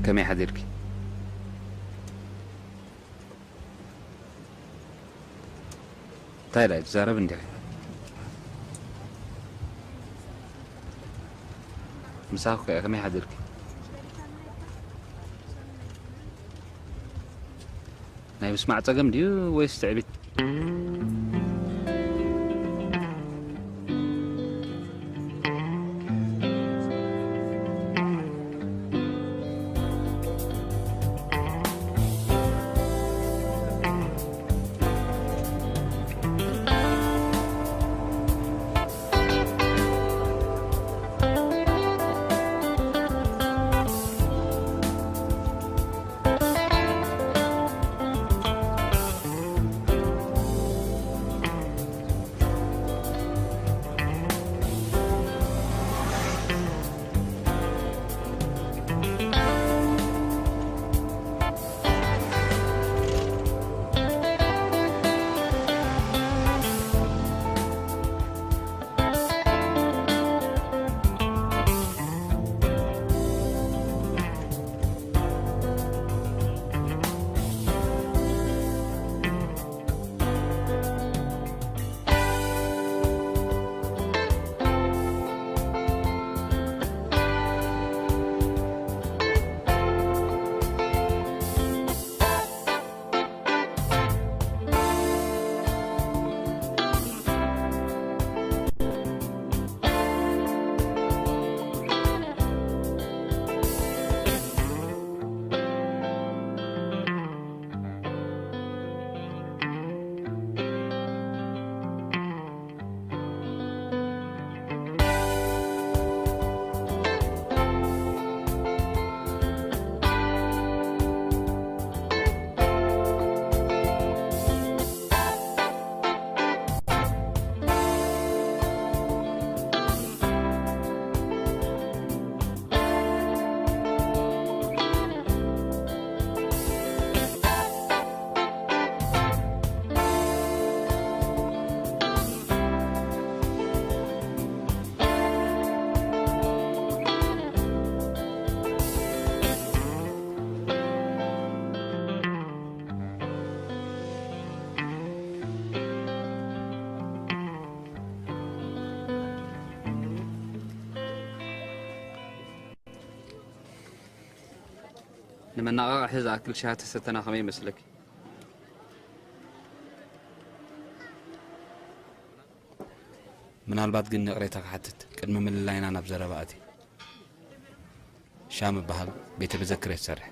ከመይ ሓዲርኪ? እንታይ ኢላ ትዛረብ እንዲኺ? ምሳኺ ከ ከመይ ሓዲርኪ? ናይ ምስማዕ ጸገም ድዩ ወይስ ትዕቢት? ንመነቓቕሒ ዝኣክል ሻሂ ተሰተና ከመይ ይመስለኪ? ምናልባት ግን ይቕሬታ ክሓትት፣ ቅድሚ ምልላይና ናብ ዘረባ ኣቲ። ሻ ምበሃል ቤተ መዘክር እየ ዝሰርሕ።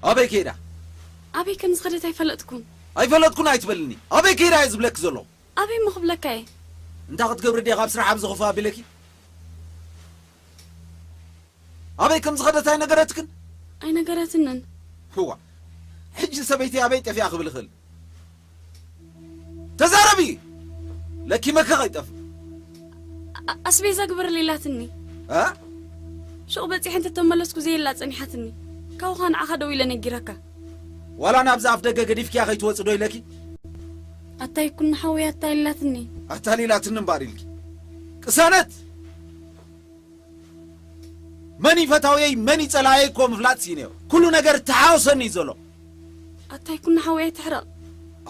ኣበይ ከይዳ? ኣበይ ከም ዝኸደት ኣይፈለጥኩን። ኣይፈለጥኩን ኣይትበልኒ። ኣበይ ከይዳ እየ ዝብለኪ ዘለኹ። ኣበይ እሞ ክብለካ እየ? እንታይ ክትገብሪ ድየ ካብ ስራሕ ኣብዚ ክፉእ ኣቢለኪ? ኣበይ ከም ዝኸደት ኣይነገረትክን? ኣይነገረትንን። እዋ፣ ሕጂ ሰበይቲ ኣበይ ጠፊኣ ክብል ይኽእል? ተዛረቢ! ለኪመኪ ከይጠፍእ። ኣ-፣ ኣስቤዛ ግበረለይ ኢላትኒ። እ? ሹቕ በጺሐ እንተተመለስኩ ዘየላ ጸኒሓትኒ። ካብኻ ንዓኻ ደው ኢለ ነጊረካ። ዋላ ናብዚ ኣፍ ደገ ገዲፍኪያ ከይትወጺ ዶ ኢለኪ? ኣታ ይኩኖ ሓወይ ኣታሊላትኒ። ኣታሊላትኒ እምበኣር ኢልኪ። ቅሳነት! መን እዩ ፈታውየይ፣ መን እዩ ጸላእየይ እኮ ምፍላጥ ስኢነ እየ። ኩሉ ነገር ተሓወሰኒ እዩ ዘሎ። ኣታ ይኩኖ ሓወይ ኣይትሕረቕ።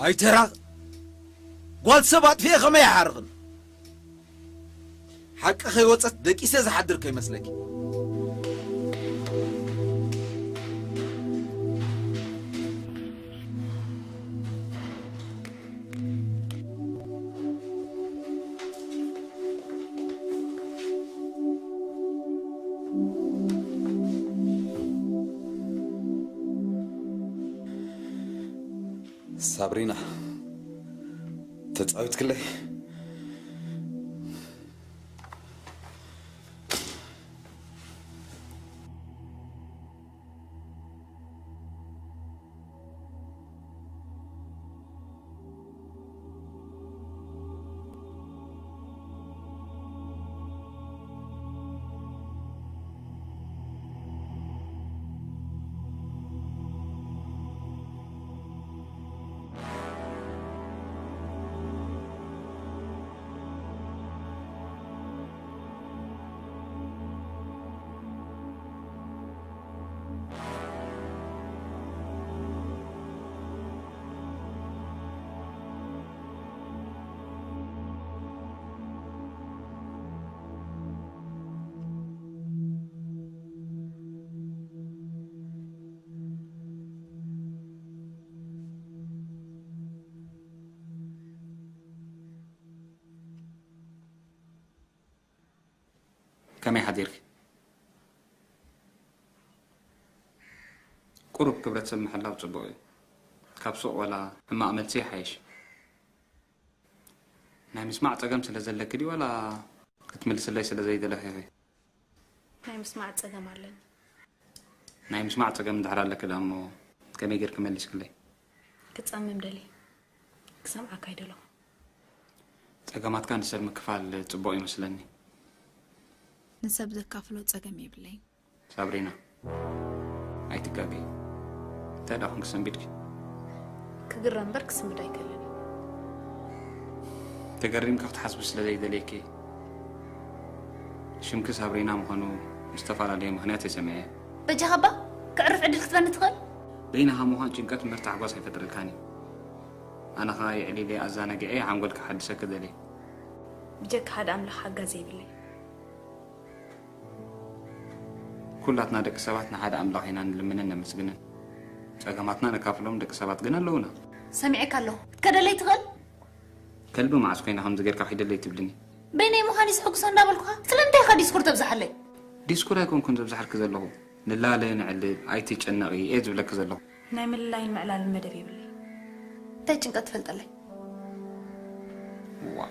ኣይትሕረቕ? ጓል ሰብ ኣጥፊኤ ከመይ ኣይሓርቕን? ሓቂ ከይወጸት ደቂሰ ዝሓድር ከይመስለኪ። ሳብሪና፣ ተጻዊትክለይ። ከመይ ሓዲርኪ? ቁሩብ ክብረት ሰብ ምሕላው ጽቡቕ እዩ። ካብ ሱቕ ዋላ ሕማቕ መልሲ ይሓይሽ። ናይ ምስማዕ ጸገም ስለ ዘለኪ ድዩ ዋላ ክትምልስለይ ስለ ዘይደለኺ ኢኺ? ናይ ምስማዕ ጸገም ኣለኒ። ናይ ምስማዕ ጸገም እንድሕር ኣለኪ ደኣ እሞ ከመይ ጌርኪ መሊስክለይ? ክጸምም ደልየ። ክሰምዓካ ኣይደለኹን። ጸገማትካ ንሰብ ምክፋል ጽቡቕ ይመስለኒ። ንሰብ ዘካፍሎ ጸገም የብለይን። ሳብሪና፣ ኣይትጋገይ። እንታይ ደኣ ኮንኪ ሰንቢድኪ? ክግረም እምበር ክስንብድ ኣይክእልን። ተገሪምኪ ክትሓስቢ ስለ ዘይደለየኪ፣ ሽምኪ ሳብሪና ምዃኑ ብዝተፈላለየ ምኽንያት እየ ሰሚዐ። በጃኻ እባ፣ ከዕርፍ ዕድል ክትበኒ ትኽእል? በይንኻ ምዃን ጭንቀት እምበር ታሕጓስ ኣይፈጥረልካን እዩ። ኣነ ኸኣ የዕሊለ ኣዛናጊዐ ሓንጎልኪ ከሓድሰኪ ደልየ። ብጀካ ሓደ ኣምላኽ ሓጋዚ የብለይ። ኩላትና ደቂ ሰባት ንሓደ ኣምላኽ ኢና ንልምንን ነመስግንን። ጸገማትና ነካፍሎም ደቂ ሰባት ግን ኣለዉና። ሰሚዐካ ኣለኹ። ክትከደለይ ትኽእል? ከልቢ መዓስ ኮይና ከምዚ ጌርካ ኪደለይ ትብልኒ? በይነይ ምዃን እዩ ዝሕጉሶ እንዳበልኩኻ፣ ስለምንታይ ኢኻ ዲስኩር ተብዝሓለይ? ዲስኩር ኣይኮንኩን ዘብዝሓልኪ ዘለኹ። ንላለ ንዕልል፣ ኣይትጨነቒ እየ ዝብለኪ ዘለኹ። ናይ ምልላይን ምዕላልን መደብ የብለይ። እንታይ ጭንቀት ትፈልጠለይ? ዋ፣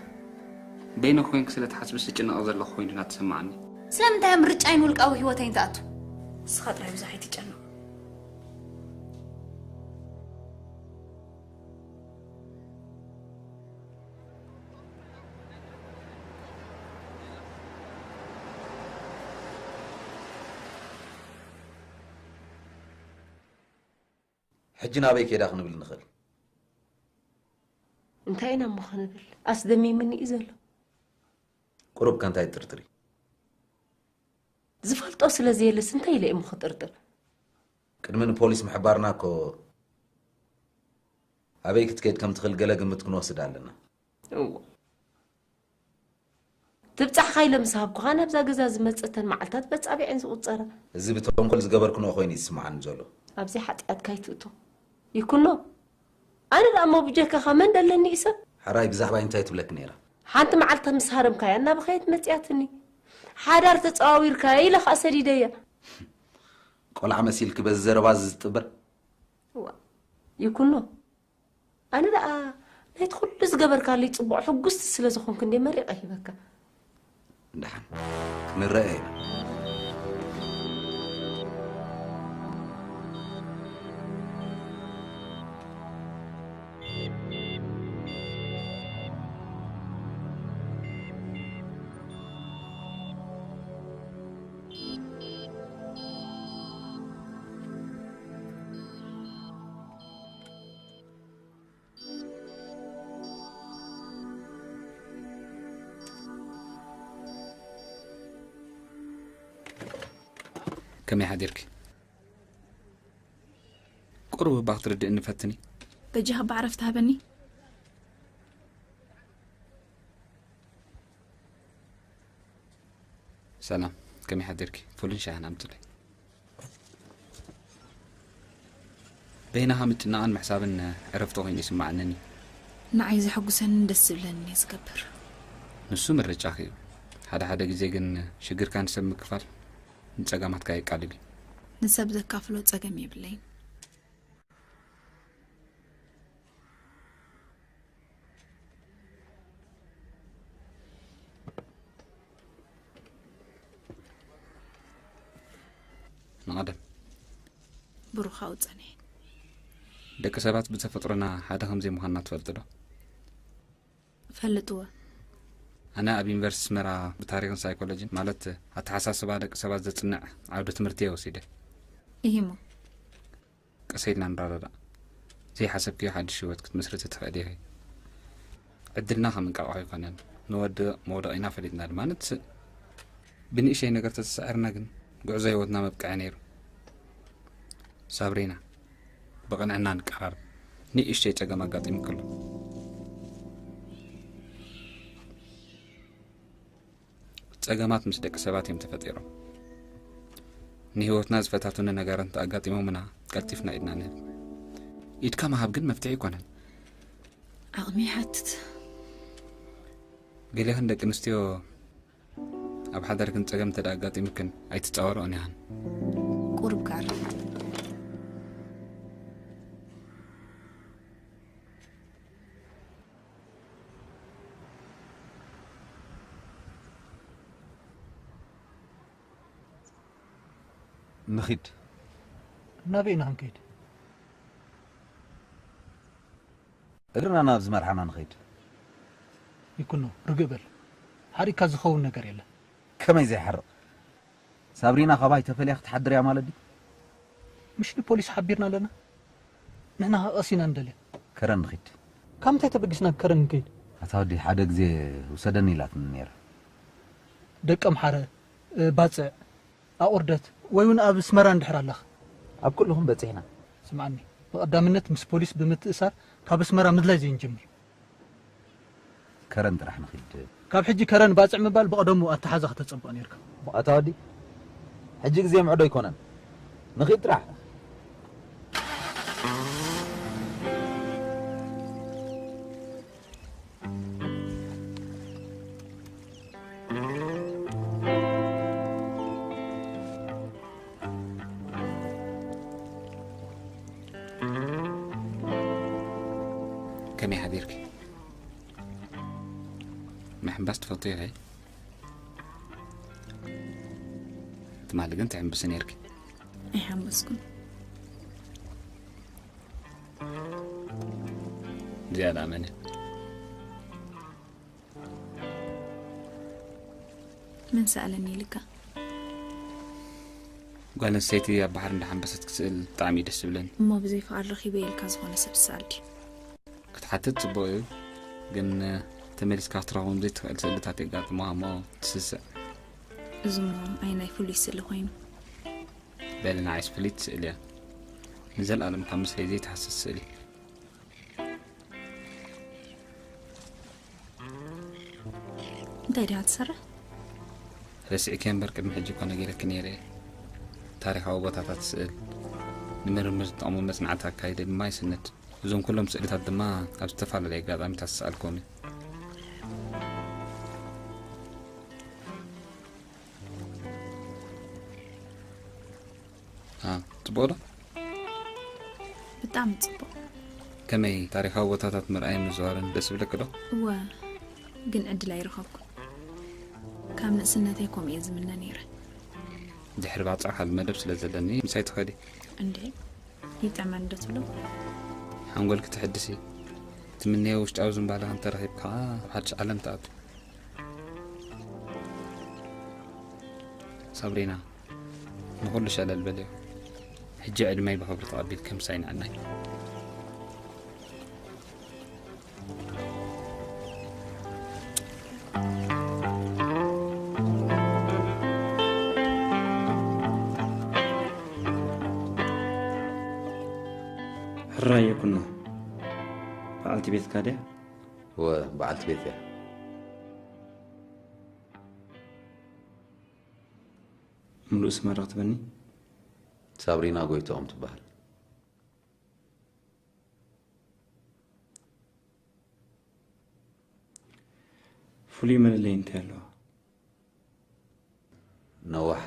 በይነኺ ኮይንኪ ስለ ትሓስቢ ዝጭነቕ ዘለኹ ኮይኑ ኢና ትስምዓኒ። ስለምንታይ ኣብ ምርጫይን ውልቃዊ ህይወተይን ትኣቱ? ንስኻ ጥራይ ብዙሕ ኣይትጨነቕ። ሕጂ ናበይ ከይዳ ክንብል ንኽእል? እንታይ ኢና እሞ ክንብል? ኣስደሚምኒ እዩ ዘሎ። ቁሩብ ከ እንታይ ትጥርጥሪ? ዝፈልጦ ስለ ዘየለስ እንታይ ኢለ እየ እሞ ክጥርጥር? ቅድሚ ንፖሊስ ምሕባርና እኮ ኣበይ ክትከይድ ከም ትኽእል ገለ ግምት ክንወስድ ኣለና። እዎ። ትብጻሕካ ኢለ ምስ ሃብኩኻ ናብዛ ገዛ ዝመጸተን መዓልታት በጻብዕ እየን ዝቑጸራ። እዚ ብተንኮል ዝገበርክንኦ ኮይኑ እዩ ዝስምዓኒ ዘሎ። ኣብዚ ሓጢኣትካ ኣይትእቶ። ይኩኖ። ኣነ ደኣ እሞ ብጀካኻ መን ደለኒ እዩ ሰብ? ሕራይ ብዛዕባይ እንታይ ትብለኪ ነይራ? ሓንቲ መዓልቲ ምስ ሃረምካያ እናበኸየት መጺኣትኒ። ሓዳር ተጸዋዊርካያ ኢለ ኸኣ ሰዲደያ። ቆልዓ መሲልኪ በዚ ዘረባ እዚ ዝጥበር? እዋ፣ ይኩኖ፣ ኣነ ደኣ ናይቲ ኩሉ ዝገበርካለይ ጽቡቕ ሕጉስቲ ስለ ዝኾንኩ እንዴ መሪቐ ሂበካ። ደሓን ክንረአ ኢና። ከመይ ሓዲርኪ? ቁሩብ እባ ክትርድእኒ ፈትኒ። በጃኻ ብዓረፍ ትሃበኒ። ሰላም፣ ከመይ ሓዲርኪ? ፉልን ሻህን ኣምፅለይ። በይናኻ ምጭናቕን ምሕሳብን ዕረፍቲ ኮይኑ ይስማዓንን እዩ። ንዓይ ዘሐጉሰንን ደስ ዝብለንን እየ ዝገብር። ንሱ ምርጫኺ እዩ። ሓደ ሓደ ግዜ ግን ሽግርካ ንሰብ ምክፋል ንጸገማትካ የቃልል እዩ። ንሰብ ዘካፍሎ ጸገም የብለይን። ንቐደም። ብሩኻዊ ጸንሒ። ደቂ ሰባት ብተፈጥሮና ሓደ ከም ዘይምዃንና ትፈልጢ ዶ? ፈልጥዎ። ኣነ ኣብ ዩኒቨርሲቲ ኣስመራ ብታሪኽን ሳይኮሎጂን፣ ማለት ኣተሓሳስባ ደቂ ሰባት ዘጽንዕ ዓውዲ ትምህርቲ እየ ወሲደ። እሂሞ። ቀስ ኢልና ንረዳዳእ። ዘይሓሰብክዮ ሓድሽ ህይወት ክትመስርቲ ትኽእሊ ኢኺ። ዕድልና ከም እንቃቕ ኣይኮነን። ንወድቕ መውደቒና ፈሊጥና ድማ ንትስእ። ብንእሽተይ ነገር ተተሳዒርና ግን ጉዕዞ ህይወትና መብቅዐ ነይሩ። ሳብሪና፣ ብቕንዕና ንቀራረብ። ንእሽተይ ጸገም ኣጋጢሙኪ ኣሎ። ጸገማት ምስ ደቂ ሰባት እዮም ተፈጢሮም። ንህይወትና ዝፈታትኑ ነገራት እንተኣጋጢሞምና ቀልጢፍና ኢድና ንህብ። ኢድካ ምሃብ ግን መፍትሒ ኣይኮነን። ዓቕሚ ይሓትት። ገሊኽን ደቂ ኣንስትዮ ኣብ ሓዳርክን ጸገም እንተ ደኣ ኣጋጢሙክን ኣይትጻወርኦን ኢኽን። ቁሩብ ክዕርፍ። ንኺድ። ናበይ ኢና ክንከይድ? እግርና ናብ ዝመርሓና ንኸይድ። ይኩኖ፣ ርግእ በል። ሓሪቅካ ዝኸውን ነገር የለን። ከመይ ዘይሓርቕ? ሳብሪና ካባይ ተፈልያ ክትሓድር እያ ማለት ድዩ? ምሽ ንፖሊስ ሓቢርና ኣለና? ንሕና ከኣ ቀስ ኢና ንደልያ። ከረን ንኺድ። ካብ ምንታይ ተበጊስና ከረን ንከይድ? ኣታ ወዲ ሓደ ግዜ ውሰደኒ ኢላትኒ ነይራ። ደቀምሓረ፣ እ፣ ባጽዕ፣ ኣቑርደት ወይ እውን ኣብ ኣስመራ እንድሕር ኣለኻ። ኣብ ኩልኹም በጺሕና። ስምዓኒ፣ ብቐዳምነት ምስ ፖሊስ ብምትእሳር ካብ ኣስመራ ምድላይ ዘይንጅምር። ከረን ጥራሕ ንኺድ። ካብ ሕጂ ከረን ባጽዕ ምባል ብቐደሙ ኣተሓዛ ከተጸብቕ ነይርካ። ኣታ ወዲ፣ ሕጂ ግዜ ምዕዶ ኣይኮነን። ንኺድ ጥራሕ። ከመይ ሓዲርኪ? ምሕንባስ ትፈቱ ኢኺ? ትማሊ ግን ትሕንብሲ ነይርኪ። ኣይሓንበስኩን። እዚኣ ደኣ መን እያ? መን ሰኣለኒ ኢልካ? ጓል ኣንስተይቲ ኣብ ባሕሪ እንዳሓንበሰት ክስእል ብጣዕሚ እዩ ደስ ዝብለኒ። እሞ ብዘይ ፍቓድ ረኺበ ኢልካ ዝኾነ ሰብ ትሰኣል ድዩ? ክትሓትት ጽቡቕ እዩ፣ ግን ተመሊስካ ክትረኽቦም ዘይትኽእል ስእልታት የጋጥሙኻ እሞ ትስስዕ። እዚ እሞ ኣየናይ ፍሉይ ስእሊ ኮይኑ? በሊ ንዓይስ ፍልይቲ ስእሊ እያ። ንዘለኣለም ካብ ምስለይ ዘይትሃስስ ስእሊ። እንታይ ዲኻ ትሰርሕ? ረሲዕኪ እምበር ቅድሚ ሕጂ እኮ ነጊረኪ ነይረ እየ። ታሪኻዊ ቦታታት ስእል፣ ንምርምር ዝጠቕሙ መጽናዕቲ ኣካይደ ድማ ይስንድ። እዞም ኩሎም ስእልታት ድማ ኣብ ዝተፈላለየ ኣጋጣሚታት ዝሰኣልኮም እዩ። አ፣ ጽቡቕ ዶ? ብጣዕሚ ጽቡቕ። ከመይ ታሪኻዊ ቦታታት ምርኣይን ምዝዋርን ደስ ይብለኪ ዶ? እወ፣ ግን ዕድል ኣይረኸብኩን። ካብ ንእስነተይ ከምኡ እየ ዝምነ ነይረ። ድሕሪ ባጽዕ ካልእ መደብ ስለ ዘለኒ ምሳይ ትኸዲ። እንዴ፣ ይጥዕመኒ ዶ ትብሎ? ሓንጎልኪ ትሕድሲ፣ ትምነዮ ውሽጣዊ ዝንባለ እንተረኺብካ ኣብ ሓድሽ ዓለም ትኣቱ። ሳብሪና፣ ንኹሉ ሸለል በልዮ። ሕጂ ዕድመይ ብኽብሪ ተቐቢልኪ ምሳይ ንዕናይ። ሕራይ የኩኖ፣ በዓልቲ ቤትካ ድያ? እወ፣ በዓልቲ ቤት እያ። ምሉእ ስማ ዶ ክትበኒ? ሳብሪና ጎይትኦም ትበሃል። ፍሉይ መለለይ እንታይ ኣለዋ? ነዋሕ፣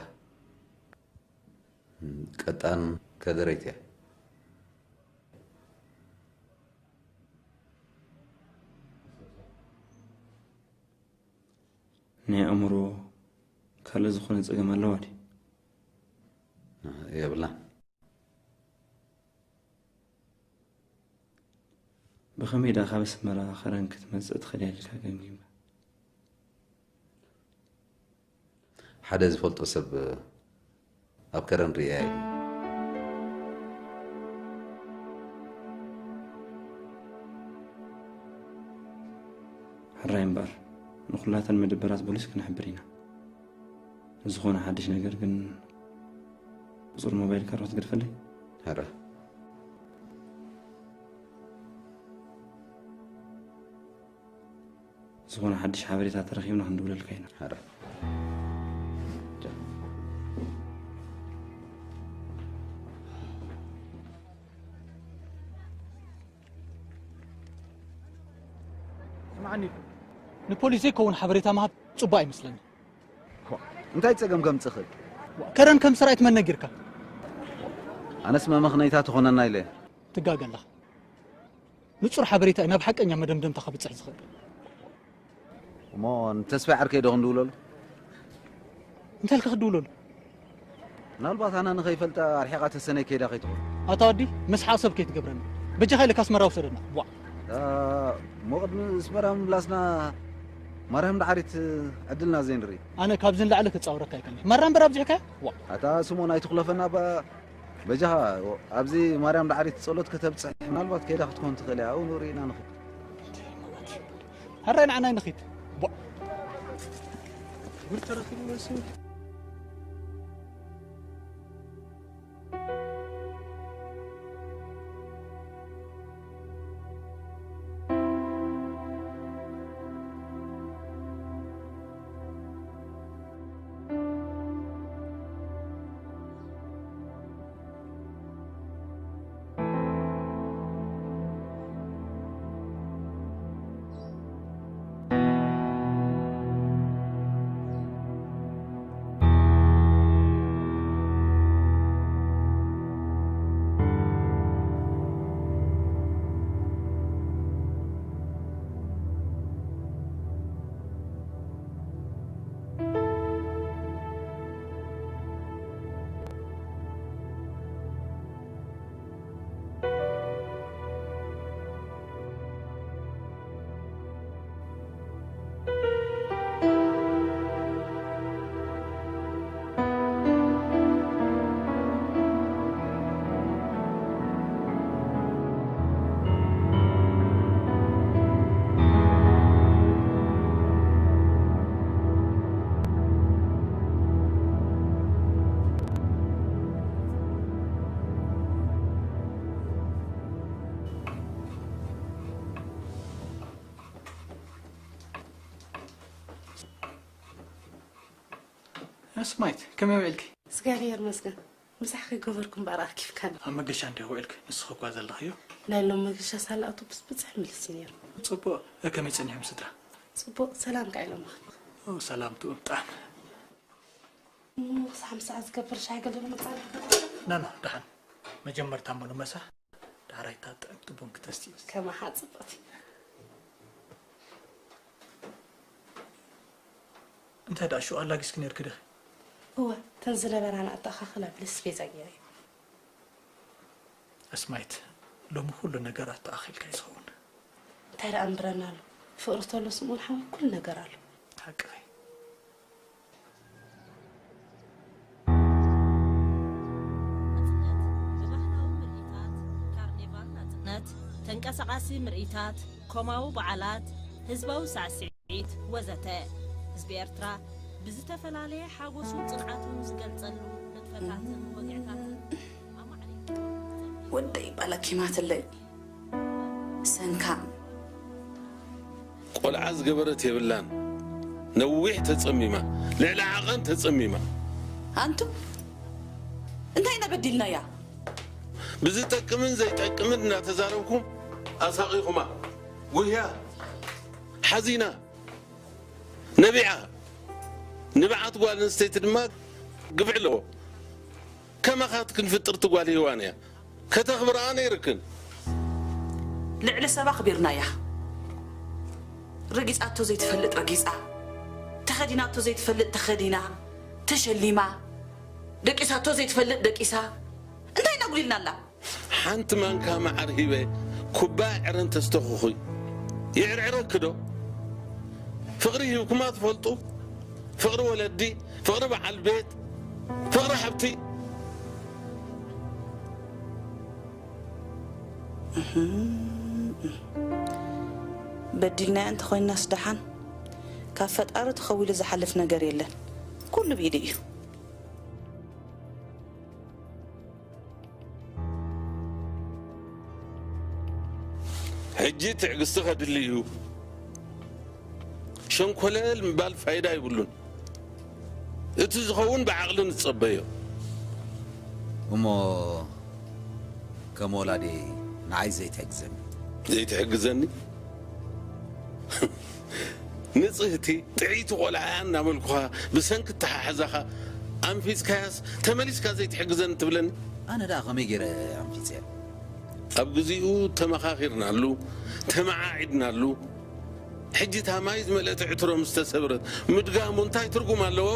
ቀጣን፣ ከደረይቲ እያ። ናይ ኣእምሮ ካልእ ዝኾነ ጸገም ኣለዋ ድዩ? የብላን። ብኸመይ ደኣ ካብ ኣስመራ ከረን ክትመጽእ ትኽእል እያ ኢልካ ገምጊምካ? ሓደ ዝፈልጦ ሰብ ኣብ ከረን ርእያ ኢሉ። ሕራይ እምበኣር፣ ንኹላተን መደበራት ፖሊስ ክንሕብር ኢና። ዝኾነ ሓድሽ ነገር ግን ቁጽሪ ሞባይልካ ዶ ክትገድፈለይ? ሕረ። ዝኾነ ሓድሽ ሓበሬታ ተረኺብና ክንድውለልካ ኢና። ሕረ። ስምዓኒ፣ ንፖሊስ ዘይከውን ሓበሬታ ምሃብ ጽቡቕ ኣይመስለኒ። እንታይ ጸገም ከምጽእ ክእል? ከረን ከም ሰራዊት መን ነጊርካ? ኣነስ መመኽነይታ ትኾነና ኢለ። ትጋገ ኣለኻ። ንጹር ሓበሬታ እዩ ናብ ሓቀኛ መደምደምታ ከብጽሕ ዝኽእል። እሞ ንተስፋይ ዓርከይ ዶ ክንድውለሉ? እንታይ ኢልካ ክትድውለሉ? ምናልባት ኣና ንኸይፈልጣ ኣርሒቓ ተሰነይ ከይዳ ከይትኾን። ኣታ ወዲ፣ መስሓቕ ሰብ ከይትገብረና። በጃኻ ኢለካ ኣስመራ ውሰደና። ዋ። እሞ ቅድሚ ኣስመራ ምምላስና ማርያም ዳዕሪት ዕድልና ዘይንርኢ። ኣነ ካብዚ ንላዕሊ ክጻወረካ ኣይክእልን። ማራ እምበር ኣብዚሕካዮ? ዋ። ኣታ ስሞን ኣይትኹለፈና እባ። በጃኻ ኣብዚ ማርያም ዳዕሪት ጸሎት ከተብጽሕ ምናልባት ከይዳ ክትኮን ትኽእል እያ። ኣብኡ ንርእይና ንኽእል። ሕራይ ንዓናይ ንኺድ። ቧ። ጉድ ተረኺቡ መሲሉ። ስማይት፣ ከመይ ውዒልኪ? እግዚኣብሔር ይመስገን። ምሳሕ ከይገበርኩ እምበኣር ኣርኪብካኒ። ኣብ መገሻ እንዲኺ ውዒልኪ፣ ንስኺ እኳ ዘለኽዮ። ናይ ሎም መገሻ ሳልኣቱ ብስብፅሕ ምልስ እዩ ነይሩ። ጽቡቕ፣ ከመይ ጸኒሖም ስድራ? ጽቡቕ፣ ሰላም ከ ኢሎምኺ? ኦ፣ ሰላም ትኡ ብጣዕሚ። እሞ ክሳዕ ምሳሕ ዝገብር ሻሂ ገለ ንምጻእ። ና፣ ና፣ ደሓን። መጀመርታ እሞ ንመሳሕ። ሓራይታ ጥዕምቲ ቡን ክተስቲ እዩ። ከማኻ ጽብቕቲ። እንታይ ደኣ ሽኡ ኣላጊስኪ ነርኪ ዲኺ? እወ፣ እተን ዝነበራና ኣተኣኻኽላ ብልስ ቤዛ ገይረ። ኣስማይት፣ ሎሚ ኩሉ ነገር ኣተኣኺልካ እዩ ዝኸውን። እንታይ ደኣ እምብረና ኣሎ? ፍቕሪ ተሎ ስምኡን ሓውን ኩሉ ነገር ኣሎ። ሓቅኺ። ናጽነት ብባህላዊ ምርኢታት፣ ካርኒቫል ናጽነት፣ ተንቀሳቓሲ ምርኢታት፣ ኮማዊ በዓላት፣ ህዝባዊ ሳዕስዒት ወዘተ። ህዝቢ ኤርትራ ብዝተፈላለየ ሓጎሱን ጽንዓቱን ዝገልጸሉ ንጥፈታትን ወግዕታትን ኣማዕሪጉ ወደይ ባላኪማትለይ ሰንካም ቆልዓ ዝገበረት የብላን። ነዊሕ ተጸሚማ፣ ልዕሊ ዓቐን ተጸሚማ። ኣንቱም እንታይ ኢና በዲልናያ? ብዝጠቅምን ዘይጠቅምን እናተዛረብኩም ኣሳቒኹማ። ጉህያ ሓዚና ነቢዓ። ንብዓት ጓል ኣንስተይቲ ድማ ግፍዒ ኣለዎ። ከማኻትክን ፍጥርቲ ጓል ሄዋን እያ። ከተኽብርኣ ነይርክን። ልዕሊ ሰብ ኣኽቢርናያ። ረጊጻቶ ዘይትፈልጥ ረጊጻ፣ ተኸዲናቶ ዘይትፈልጥ ተኸዲና፣ ተሸሊማ፣ ደቂሳቶ ዘይትፈልጥ ደቂሳ። እንታይ ኢና ጉዲልናላ? ሓንቲ ማንካ መዓር ሂበ ኩባያ ዕረ እንተስተኹኺ ይዕርዕረኪ ዶ? ፍቕሪ ሂብኩማ ትፈልጡ? ፍቕሪ ወለዲ፣ ፍቕሪ በዓል ቤት፣ ፍቕሪ ሓብቲ። በዲልናያ እንተኾይናስ ደሓን ካብ ፈጣሪ ተኸዊሉ ዝሓልፍ ነገር የለን። ኩሉ ብኢዱ እዩ። ሕጂ ትዕግስቲ ከድሊ እዩ። ሸንኮለል ምባል ፋይዳ ይብሉን። እቲ ዝኸውን ብዓቕሊ ንጸበዮ። እሞ ከም ወላዲ ንዓይ ዘይትሕግዘኒ? ዘይትሕግዘኒ? ንጽህቲ ጥዕይቲ ቆልዓ እያ እናበልኩኻ ብሰንኪ ተሓሕዛኻ ኣንፊጽካያስ ተመሊስካ ዘይትሕግዘኒ ትብለኒ? ኣነ ደኣ ከመይ ገይረ ኣንፊጸያ? ኣብ ግዚኡ ተመኻኺርናሉ፣ ተመዓዒድናሉ። ሕጂ እታ ማይ ዝመልአት ዕትሮ ምስ ተሰብረት ምድጋሙ እንታይ ትርጉም ኣለዎ?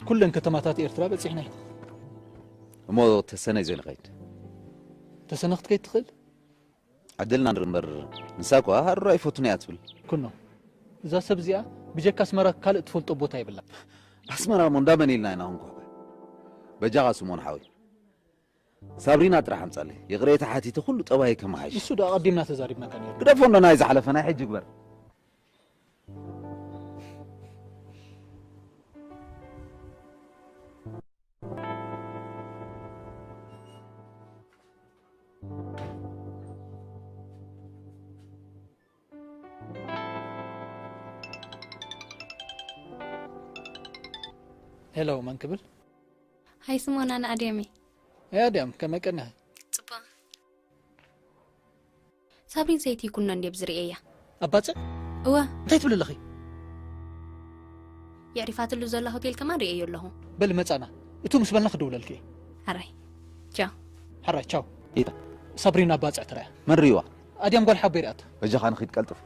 ኩለን ከተማታት ኤርትራ በጺሕና ኢና። እሞ ተሰነይ ዘይ ንኸይድ? ተሰነ ክትከይድ ትኽእል? ዕድልና ንርኢ እምበር፣ ንሳ እኳ ሃሩር ኣይፈቱን እያ ትብል። ኩኖ፣ እዛ ሰብ እዚኣ ብጀካ ኣስመራ ካልእ ትፈልጦ ቦታ የብላ። ኣስመራ እሞ እንዳመን ኢልና ኢና ክንኳዕ? በጃኻ ስሞን ሓወይ፣ ሳብሪና ጥራሕ ኣምጻለይ። ይቕሬታ ሓቲተ ኩሉ ጠባይ ከመሓይሽ። ንሱ ዶ ኣቐዲምና ተዛሪብናካ ነይሩ? ግደፎ እንዶ ናይ ዝሓለፈ፣ ናይ ሕጂ ግበር። ሄሎ፣ መን ክብል? ሃይ ስሞና፣ ንኣድያም እየ። ኣይ ኣድያም፣ ከመይ ቀኒኺ? ጽቡቕ። ሳብሪን ሰይቲ ኩኖ እንድየ ብዝርእየያ። ኣብ ባጽዕ? እወ። እንታይ ትብሊ ኣለኺ? የዕሪፋትሉ ዘላ ሆቴል ከማን ርእየዮ ኣለኹ። በሊ መጻና። እቱ ምስ በልና ክድውለልኪ እየ። ሕራይ። ቻው። ሕራይ፣ ቻው። ኢታ። ሳብሪና ኣብ ባጽዕ ትረኣ። መን ርእይዋ? ኣድያም ጓል ሓቦይ ርእያቶ። በጃኻ ንኺድ ቀልጥፍ።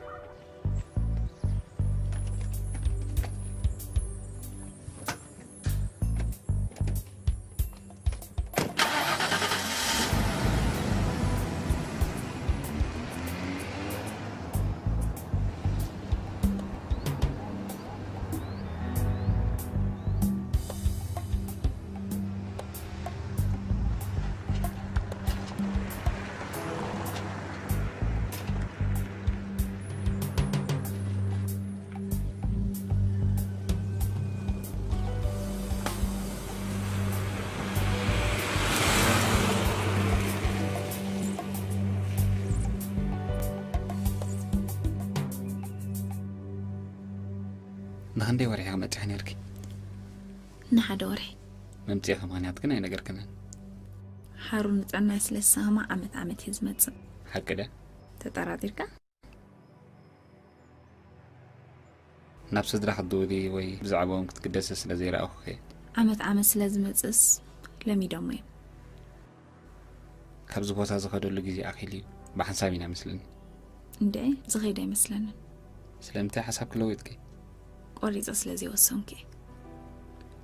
ንክንደይ ወርሒ ክመጽሕ ነርኪ? ንሓደ ወርሒ። መምጽእኺ ምኽንያት ግን ኣይነገርክንን። ሓሩ ንጥዕናይ ስለ ዝሰማማ ዓመት ዓመት እየ ዝመጽእ። ሓቂ ድያ? ተጠራጢርካ? ናብ ስድራ ክትድውሊ ወይ ብዛዕባኦም ክትግደሲ ስለ ዘይረኣኹኺ። ዓመት ዓመት ስለ ዝመጽእስ ለሚዶሞ እዮም። ካብዚ ቦታ ዝኸደሉ ግዜ ኣኺሉ እዩ። ብሓንሳብ ኢና መስለኒ። እንድዒ ዝኸይድ ኣይመስለንን። ስለምንታይ ሓሳብ ክለውጥኪ? ቆሪጸ ስለ ዘይወሰንኩ እየ።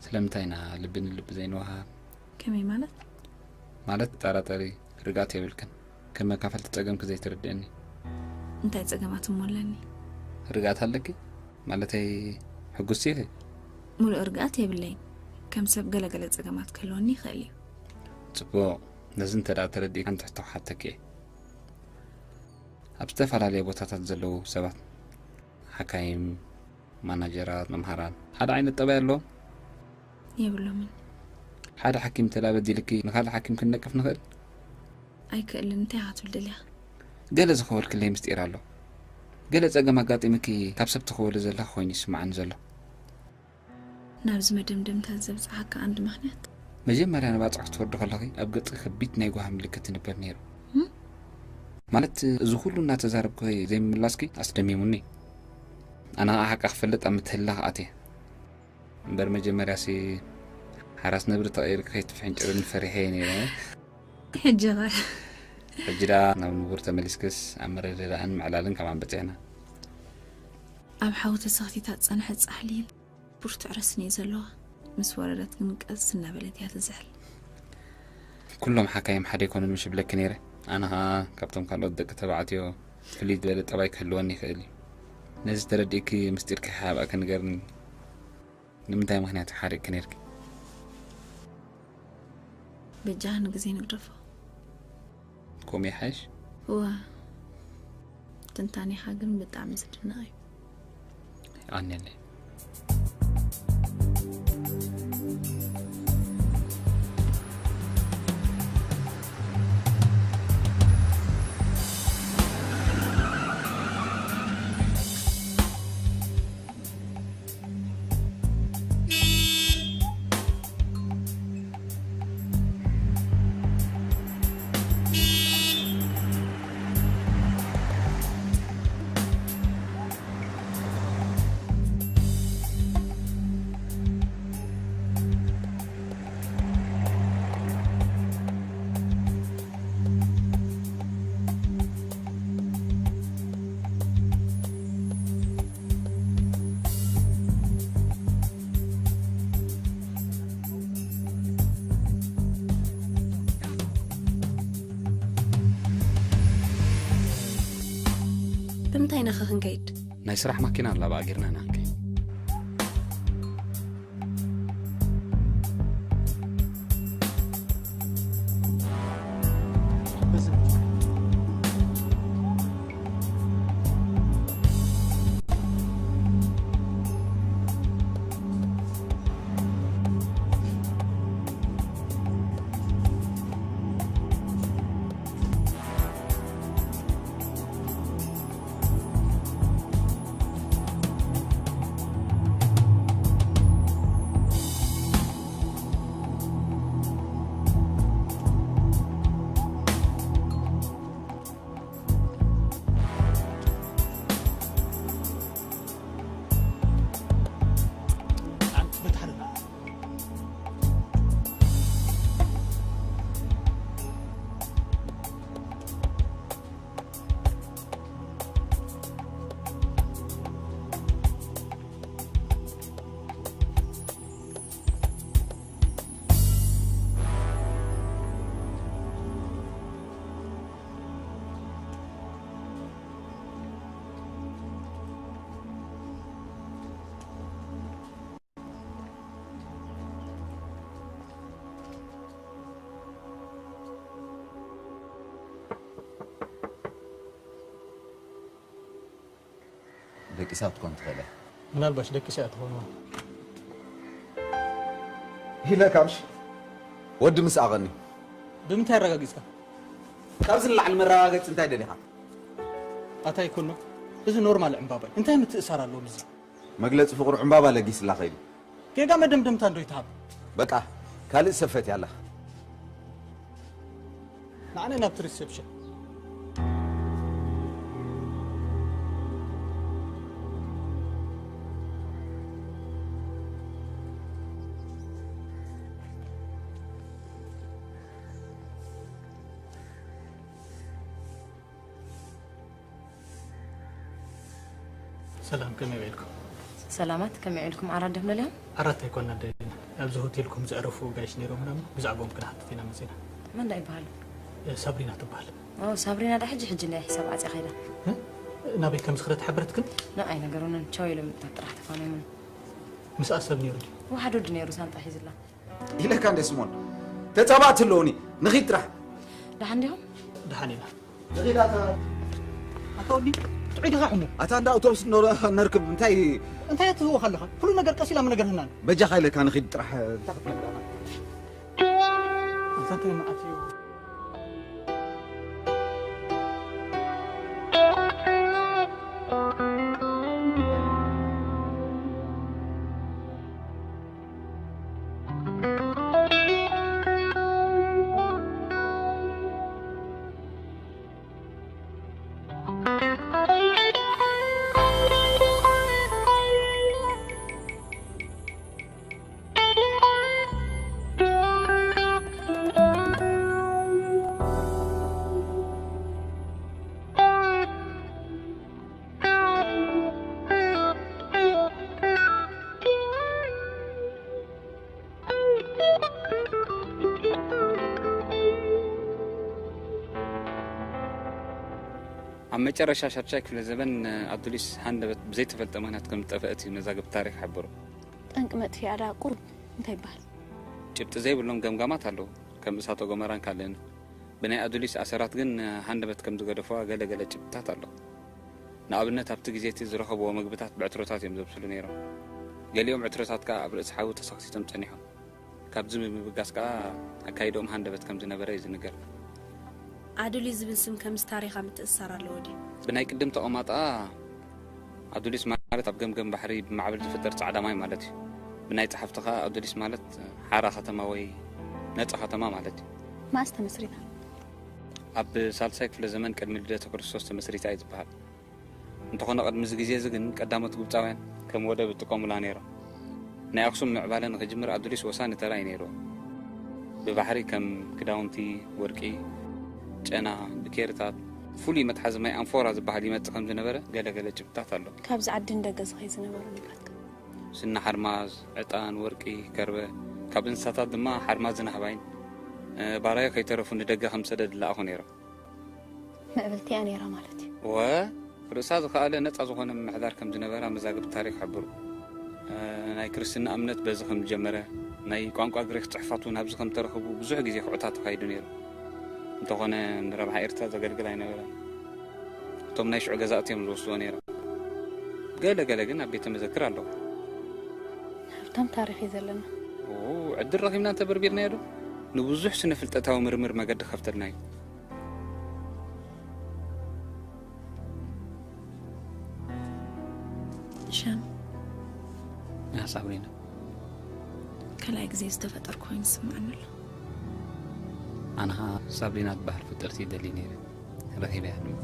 ስለምንታይ ኢና ልቢ ንልቢ ዘይንወሃብ? ከመይ ማለት? ማለት ጠራጠሪ ርግኣት የብልክን። ከም መካፈልቲ ጸገምኪ ዘይትርድእኒ። እንታይ ጸገማት እሞ ኣለኒ? ርግኣት ኣለኪ? ማለተይ ሕጉስቲ ኢኺ? ምሉእ ርግኣት የብለይን። ከም ሰብ ገለገለ ጸገማት ክህልወኒ ይኽእል እዩ። ጽቡቕ። ነዚ እንተ ደኣ ተረዲእካ ሓንቲ ሕቶ ክሓተኪ እየ። ኣብ ዝተፈላለየ ቦታታት ዘለዉ ሰባት፣ ሓካይም፣ ማናጀራት፣ መምሃራን፣ ሓደ ዓይነት ጠባይ ኣለዎም? የብሎምን። ሓደ ሓኪም እንተ ደኣ በዲልኪ ንኻልእ ሓኪም ክንነቅፍ ንኽእል? ኣይክእልን። እንታይ ኢኻ ክትብል ደሊኻ? ገለ ዝኸወልክለይ ምስጢር ኣሎ። ገለ ጸገም ኣጋጢምኪ ካብ ሰብ ትኸወሊ ዘለኺ ኮይኑ ይስምዓኒ ዘሎ። ናብዚ መደምደምታ ዘብጽሓካ ቀንዲ ምኽንያት? መጀመርያ ንባጽዕ ክትወርዲ ከለኺ ኣብ ገጽኪ ከቢድ ናይ ጓሂ ምልክት ይንበር ነይሩ። እም? ማለት እዚ ኩሉ እናተዛረብኩ ዘይምምላስኪ ኣስደሚሙኒ። ኣነ ኸኣ ሓቂ ክፈልጥ ኣብ ምትህልላኽ ኣትየ። እምበር መጀመርያሲ ሓራስ ነብሪ ተቐይርኪ ከይትፍሕንጭርኒ ፈሪሐ እየ ነይረ። ሕጂ ኸ? ሕጂ ደኣ ናብ ንቡር ተመሊስክስ ኣብ ምርድዳእን ምዕላልን ከማን በጺሕና። ኣብ ሓዊ ተሰኽቲታ ዝጸንሐት ጻሕሊ ብርቱዕ ረስኒ እዩ ዘለዋ። ምስ ወረደት ግን ቀስ እናበለት እያ ትዝሕል። ኩሎም ሓካይም ሓደ ኣይኮኑን ምሽ ይብለኪ ነይረ። ኣነ ኸኣ ካብቶም ካልኦት ደቂ ተባዕትዮ ፍልይ ዝበለ ጠባይ ክህልወኒ ይኽእል እዩ። ነዚ ተረዲእኪ ምስጢርኪ ሓብኣ ክንገርኒ ንምንታይ ምኽንያት ሓሪቕኪ ነይርኪ? በጃኻ ንግዜ ንግደፎ። ከምኡ ይሓይሽ? እወ። ትንታኔኻ ግን ብጣዕሚ ዝድነቕ እዩ። የቐንየለይ። እንታይ ኢና ኸ ክንከይድ? ናይ ስራሕ ማኪና ኣላ፣ ብኣ ጌርና ኢና ክንከይድ። ደቂሳ ክትኮን ትኽእል እያ። ምናልባሽ ደቂሳ እያ ትኾን። ኢለ ካብሽ ወዲ ምስ ኣቐኒ። ብምንታይ ኣረጋጊጽካ? ካብዚ ንላዕሊ መረጋገጺ እንታይ ደሊኻ? ኣታ ይኩኖ፣ እዚ ኖርማል ዕምባባ እዩ። እንታይ ምትእሳር ኣለዎ ምስዚ? መግለጺ ፍቕሩ ዕምባባ ለጊስላ ከይዱ። ጌጋ መደምደምታ እንዶ ይትሃብ። በቃ፣ ካልእ ሰብ ፈትያ ኣላ። ንዓና ናብቲ ሪሰፕሽን። ሰላም፣ ከመይ ውዒልኩም? ሰላማት፣ ከመይ ውዒልኩም? ዓራት ዲኹም ደሊኹም? ዓራት ኣይኮንና ደሊና። ኣብዚ ሆቴልኩም ዘዕረፉ ጋይሽ ነይሮም ምናምን፣ ብዛዕባኦም ክንሓትት ኢና መጺና። መን ዳ ይበሃሉ? እ፣ ሳብሪና ትበሃል። ኦ፣ ሳብሪና ዳ ሕጂ ሕጂ ናይ ሒሳብ ዓጽያ ከይዳ? እ? ናበይ ከም ዝኸደት ሓበረትክን? ንዓይ ነገሩንን ቻው ኢሎም ምእንታ ጥራሕ ተፋነዩን። ምስኣ ሰብ ነይሩ ድዩ? ወሓድ ወዲ ነይሩ ሳንጣ ሒዝላ። ኢለካ እንደ ስሞን፣ ተጻባእቲ ኣለዉኒ። ንኺድ ጥራሕ። ደሓን ዲኹም? ደሓን ኢና። ንኺድ ኣታ። ኣታ ወዲ፣ ጥዑይ ዲኻ ሕሙ? ኣታ እንዳ ኣውቶቡስ ኖረ-፣ ነርክብ እንታይ? እንታይ ትህወኽ ኣለኻ? ኩሉ ነገር ቀስ ኢላ ምነገርህናን። በጃኻ ኢለካ ንኺድ ጥራሕ። እንታይ ክትነግረና? ኣታ እንታይ መዓት እዩ? ኣብ መጨረሻ ሻድሻይ ክፍለ ዘበን ኣዱሊስ ሃንደበት ብዘይተፈልጠ ምኽንያት ከም ዝጠፍአት እዩ መዛግብቲ ታሪኽ ይሕብሩ። ጠንቂ መጥፊኣ ደኣ ቁሩብ እንታይ ይበሃል? ጭብጢ ዘይብሎም ገምጋማት ኣለዉ፣ ከም እሳተ ጎመራን ካልእን። ብናይ ኣዱሊስ ኣሰራት ግን ሃንደበት ከም ዝገደፍዋ ገለ ገለ ጭብጥታት ኣሎ። ንኣብነት ኣብቲ ግዜ እቲ ዝረኸብዎ መግብታት ብዕትሮታት እዮም ዘብስሉ ነይሮም። ገሊኦም ዕትሮታት ከኣ ኣብ ርእሲ ሓዊ ተሰኽቲቶም ጸኒሖም። ካብዚ ብምብጋስ ከኣ ኣካይድኦም ሃንደበት ከም ዝነበረ እዩ ዝንገር። ኣዱሊስ ዝብል ስም ከምዚ ታሪኻ ምትእስሳር ኣለዎ ድዩ? ብናይ ቅድም ተቐማጣ ኣዱሊስ ማለት ኣብ ገምገም ባሕሪ ብማዕበል ዝፍጠር ጻዕዳ ማይ ማለት እዩ። ብናይ ጸሓፍቲ ከኣ ኣዱሊስ ማለት ሓራ ከተማ ወይ ነጻ ከተማ ማለት እዩ። መኣስ ተመስሪታ? ኣብ ሳልሳይ ክፍለ ዘመን ቅድሚ ልደተ ክርስቶስ ተመስሪታ እዩ ዝበሃል። እንተኾነ ቅድሚ እዚ ግዜ እዚ ግን ቀዳሞት ግብጻውያን ከም ወደብ ይጥቀሙላ ነይሮም። ናይ ኣኽሱም ምዕባለ ንኽጅምር ኣዱሊስ ወሳኒ ተራ እዩ ነይርዎ። ብባሕሪ ከም ክዳውንቲ፣ ወርቂ፣ ጨና፣ ብኬርታት፣ ፍሉይ መትሓዚ ማይ ኣንፎራ ዝበሃል ይመጽእ ከም ዝነበረ ገለ ገለ ጭብጥታት ኣሎ። ካብዚ ዓዲ ንደገ ዝኸይ ዝነበሩ ንብረትካ? ስኒ ሓርማዝ፣ ዕጣን፣ ወርቂ፣ ከርበ፣ ካብ እንስሳታት ድማ ሓርማዝን ኣህባይን፣ እ፣ ባራዩ ከይተረፉ ንደገ ከም ሰደድ ይለኣኹ ነይሮም። ምዕብልቲ እያ ነይራ ማለት እዩ። ወ ርእሳ ዝኸኣለ ነጻ ዝኾነ ምምሕዳር ከም ዝነበራ መዛግብቲ ታሪኽ ይሕብሩ። እ፣ ናይ ክርስትና እምነት በዚ ከም ዝጀመረ፣ ናይ ቋንቋ ግሪኽ ጽሑፋት እውን ኣብዚ ከም ተረኽቡ ብዙሕ ግዜ ኩዕታት ተኻይዱ ነይሩ። እንተኾነ ንረብሓ ኤርትራ ዘገልግል ኣይነበረን። እቶም ናይ ሽዑ ገዛእቲ እዮም ዝወስድዎ ነይሮም። ገለ ገለ ግን ኣብ ቤተ መዘክር ኣለዉ። ሃብታም ታሪኽ እዩ ዘለና። ኦ፣ ዕድል ረኺብና እንተበርቢርናዮ ዶ? ንብዙሕ ስነ ፍልጠታዊ ምርምር መገዲ ከፍተልና እዩ። ሻም ያ ሳብሪና፣ ካልኣይ ግዜ ዝተፈጠርኩ ኮይኑ ዝስምዓኒ ኣሎ። ኣነ ኸዓ ሳብሪና ትበሃል ፍጥርቲ ይደሊ ነይረ፣ ረኺበያ ድማ።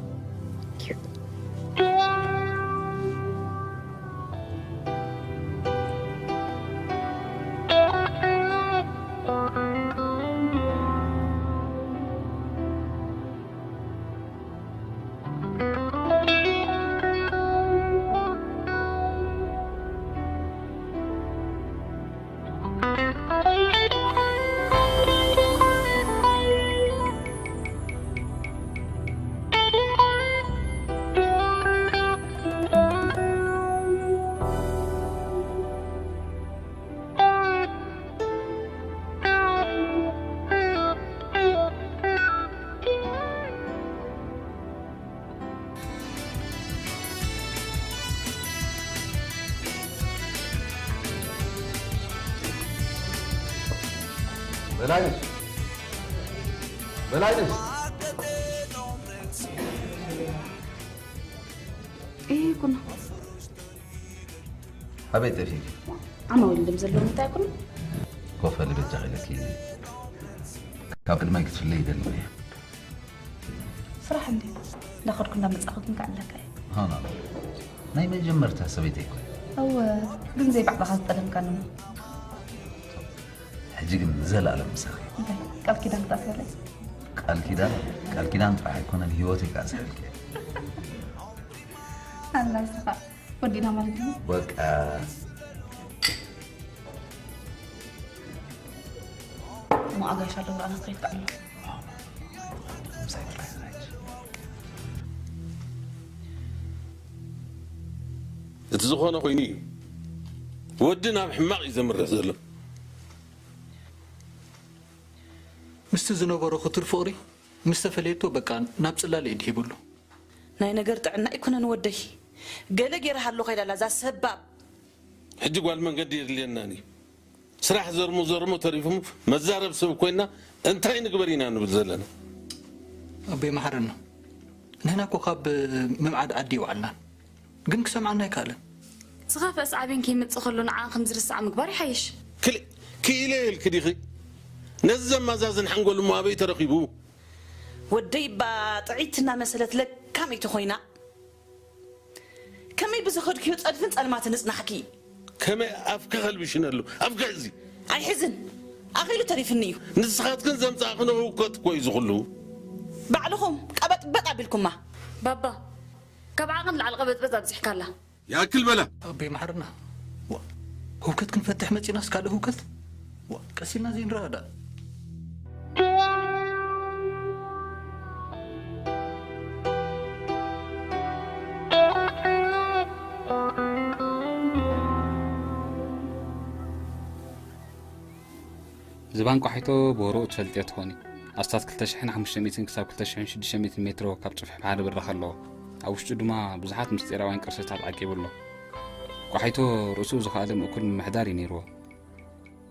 በላይነሽ፣ በላይነሽ። እይ ኩና ኣበይ ጠፊእኪ? ዓማዊል ድም ዘለዉ እንታይ ኩና ኮፍ በሊ በጃኺ ኢለኪ። ካብ ቅድማይ ክትፍለይ ይደሊ እየ። ስራሕ እንዲ እንዳኸድኩ እንዳመጻኹ ግን ከዕለካ እየ። ሃና፣ ናይ መጀመርታ ሰበይተይ እኮ። እወ፣ ግን ዘይባዕልኻ ዝጠለምካኒ። ሕጂ ግን ንዘለኣለም ምሳኺ። እንታይ ቃል ኪዳን ክትኣስረለይ? ቃል ኪዳን፣ ቃል ኪዳን ጥራሕ ኣይኮነን፣ ህይወተይ ክኣስረልኪ እየ። ኣላ ንስኻ ወዲና ማለት እዩ። በቃ እሞ ኣጋይሽ ኣለዉ፣ ኣነ ክኸይድ ከኣሎ። ምሳይ ጥራሕ ይዛይሽ። እቲ ዝኾነ ኮይኑ እዩ። ወዲ ናብ ሕማቕ እዩ ዘምርሕ ዘሎ። ምስቲ ዝነበሮ ክቱር ፍቕሪ ምስ ተፈለየቶ በቃ ናብ ጽላል ኢድ ሂብሉ። ናይ ነገር ጥዕና ኣይኮነን ወደይ። ገለ ገይርሃ ኣሎ ከይዳ ኣላ እዛ ሰባብ። ሕጂ ጓል መንገዲ የድልየናን እዩ። ስራሕ ዘርሙ ዘርሙ ተሪፉ መዛረብ ሰብ ኮይና እንታይ ንግበር ኢና ንብል ዘለና። ኣቦይ መሓረና፣ ንሕና እኮ ካብ ምምዓድ ዓዲ ይውዓልናን ግን ክሰምዓና ኣይከኣለን። ዝኸፍአ ሳዕቤን ከይመጽእ ከሎ ንዓ ከም ዝርሳዕ ምግባር ይሓይሽ። ክል ክኢለ ኢልኪ ዲኺ? ነዚ ዘማዛዝን ሓንጎል እሞ ኣበይ ተረኺቡ? ወደይ እባ ጥዕይቲ እናመሰለት ለካመይቲ ኮይና ከመይ ብዝኸድክዮ ጸድፍን ጸልማትን እጽናሕኪ? ከመይ ኣፍኪ ከልብሽን ኣሎ ኣፍኪ ሕዚ። ኣይሕዝን፣ ኣኺሉ ተሪፍኒ እዩ። ንስኻትክን ዘምጻእክን ህውከት እኮ እዩ ዝኹሉ። ባዕልኹም ቀበጥበጥ ኣቢልኩማ። ባባ፣ ካብ ዓቕን ላዕሊ ቀበጥበጥ ኣብዚሕካላ። ይኣክል በላ። ኣቦይ መሓርና፣ ዋ፣ ህውከት ክንፈትሕ መጺናስ ካልእ ህውከት? ዋ፣ ቀስ ኢልና ዘይንረዳዳእ። ዝባን ቋሒቶ ብወረኡ ትፈልጥዮ ትኾኒ። ኣስታት ክልተ ሽሕን ሓሙሽተ ሚእትን ክሳብ ክልተ ሽሕን ሽዱሽተ ሚእትን ሜትሮ ካብ ጽፍሒ ባሕሪ ብራኸ ኣለዎ። ኣብ ውሽጡ ድማ ብዙሓት ምስጢራውያን ቅርስታት ዓቂቡ ኣሎ። ቋሒቶ ርእሱ ዝኸኣለ ምእኩል ምምሕዳር እዩ ነይርዎ።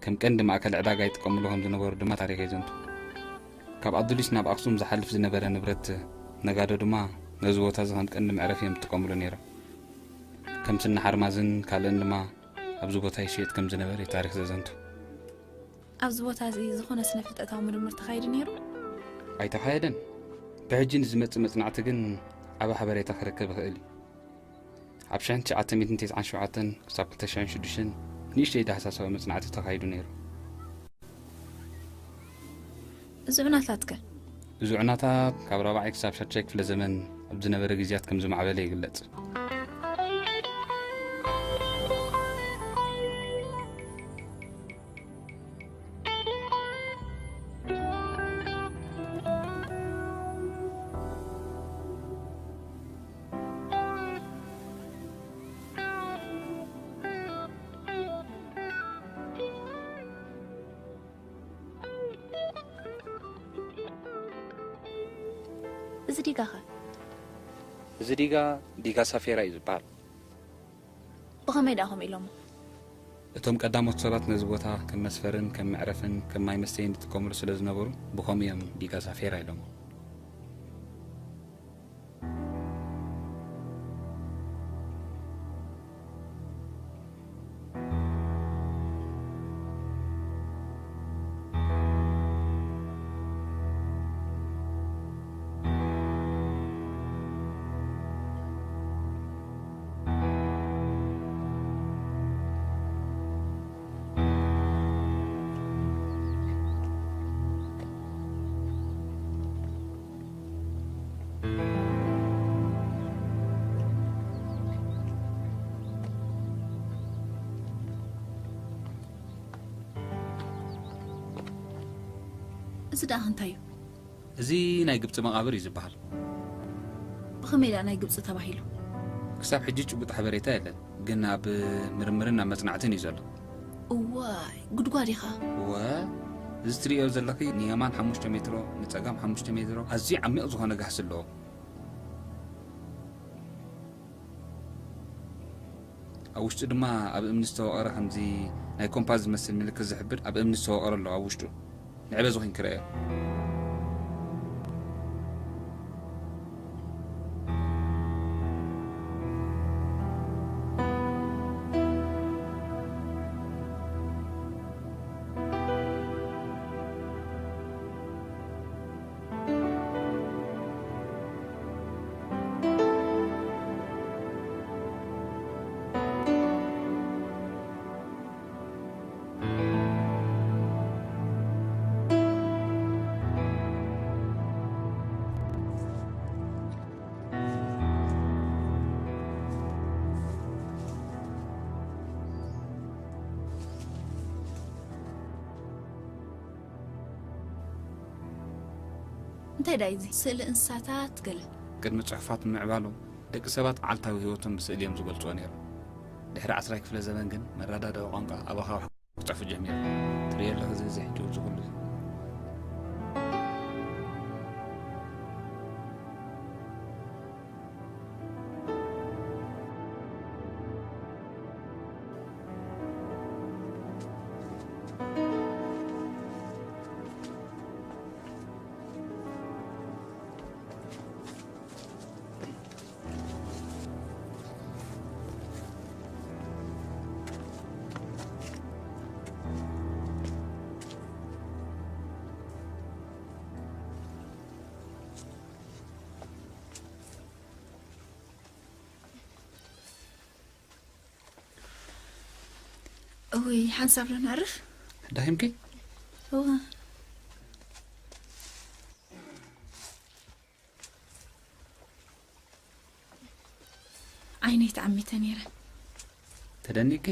ከም ቀንዲ ማእከል ዕዳጋ ይጥቀምሉ ከም ዝነበሩ ድማ ታሪኽ የዘንቱ። ካብ ኣዱሊስ ናብ ኣኽሱም ዝሓልፍ ዝነበረ ንብረት ነጋዶ ድማ ነዚ ቦታ እዚ ከም ቀንዲ መዕረፊ እዮም ዝጥቀምሉ ነይሮም። ከም ስኒ ሓርማዝን ካልእን ድማ ኣብዚ ቦታ ይሽየጥ ከም ዝነበረ እዩ ታሪኽ ዘዘንቱ። ኣብዚ ቦታ እዚ ዝኾነ ስነ ፍልጠታዊ ምርምር ተኻይዱ ነይሩ? ኣይተኻየደን። ብሕጂ ንዝመጽእ መጽናዕቲ ግን ዓቢ ሓበሬታ ክረክብ ይኽእል እዩ። ኣብ ሽሕን ትሽዓተ ሚእትን ተስዓን ሸውዓተን ክሳብ ክልተ ሽሕን ሽዱሽተን ንእሽተይ ዳህሳሳዊ መጽናዕቲ ተኻይዱ ነይሩ። እዚ ዑናታትከ? እዚ ዑናታት ካብ ራብዓይ ክሳብ ሻድሻይ ክፍለ ዘመን ኣብ ዝነበረ ግዜያት ከም ዝማዕበለ ይግለጽ። እዚ ዲጋ ኸ? እዚ ዲጋ፣ ዲጋ ሳፌራ እዩ ዝበሃል። ብኸመይ ደኣ ከምኡ ኢሎሞ? እቶም ቀዳሞት ሰባት ነዚ ቦታ ከም መስፈርን ከም መዕረፍን ከም ማይ መስተይን ዝጥቀምሉ ስለ ዝነበሩ፣ ብኸምኡ እዮም ዲጋ ሳፌራ ኢሎሞ። እዚ ደኣ እንታይ እዩ? እዚ ናይ ግብፂ መቓብር እዩ ዝበሃል። ብኸመይ ደኣ ናይ ግብፂ ተባሂሉ? ክሳብ ሕጂ ጭቡጥ ሓበሬታ የለን፣ ግን ኣብ ምርምርን ኣብ መፅናዕትን እዩ ዘሎ። እዋይ፣ ጉድጓድ ኢኻ። ወ እዚ ትርእዮ ዘለኺ ንየማን ሓሙሽተ ሜትሮ፣ ንፀጋም ሓሙሽተ ሜትሮ፣ ኣዝዩ ዓሚቕ ዝኾነ ጋህሲ ኣለዎ። ኣብ ውሽጡ ድማ ኣብ እምኒ ዝተወቐረ፣ ከምዚ ናይ ኮምፓስ ዝመስል ምልክት ዝሕብር ኣብ እምኒ ዝተወቐረ ኣሎ። ኣብ ውሽጡ ንዕበ ዝኾን ክረአዮ። እንታይ ደኣ እዚ ስእሊ እንስሳታት ገለ? ቅድሚ ጽሑፋት ምምዕባሎም፣ ደቂ ሰባት መዓልታዊ ህይወቶም ብስእሊ እዮም ዝገልጽዎ ነይሮም። ድሕሪ ዓስራይ ክፍለ ዘመን ግን፣ መረዳድኢ ቋንቋ ኣብ ኣኻውሕ ክጠፍእ ጀሚሩ። ትርእዮ ኣለኻ፣ እዚ፣ እዚ ሕጂ፣ እዚ ኩሉ፣ እዚ። እውይ፣ ሓንሳብ ዶ ነዕርፍ? ዳሂምኪ? እወ። ዓይነይ ተዓሚተ ነይረ። ተደኒቂ?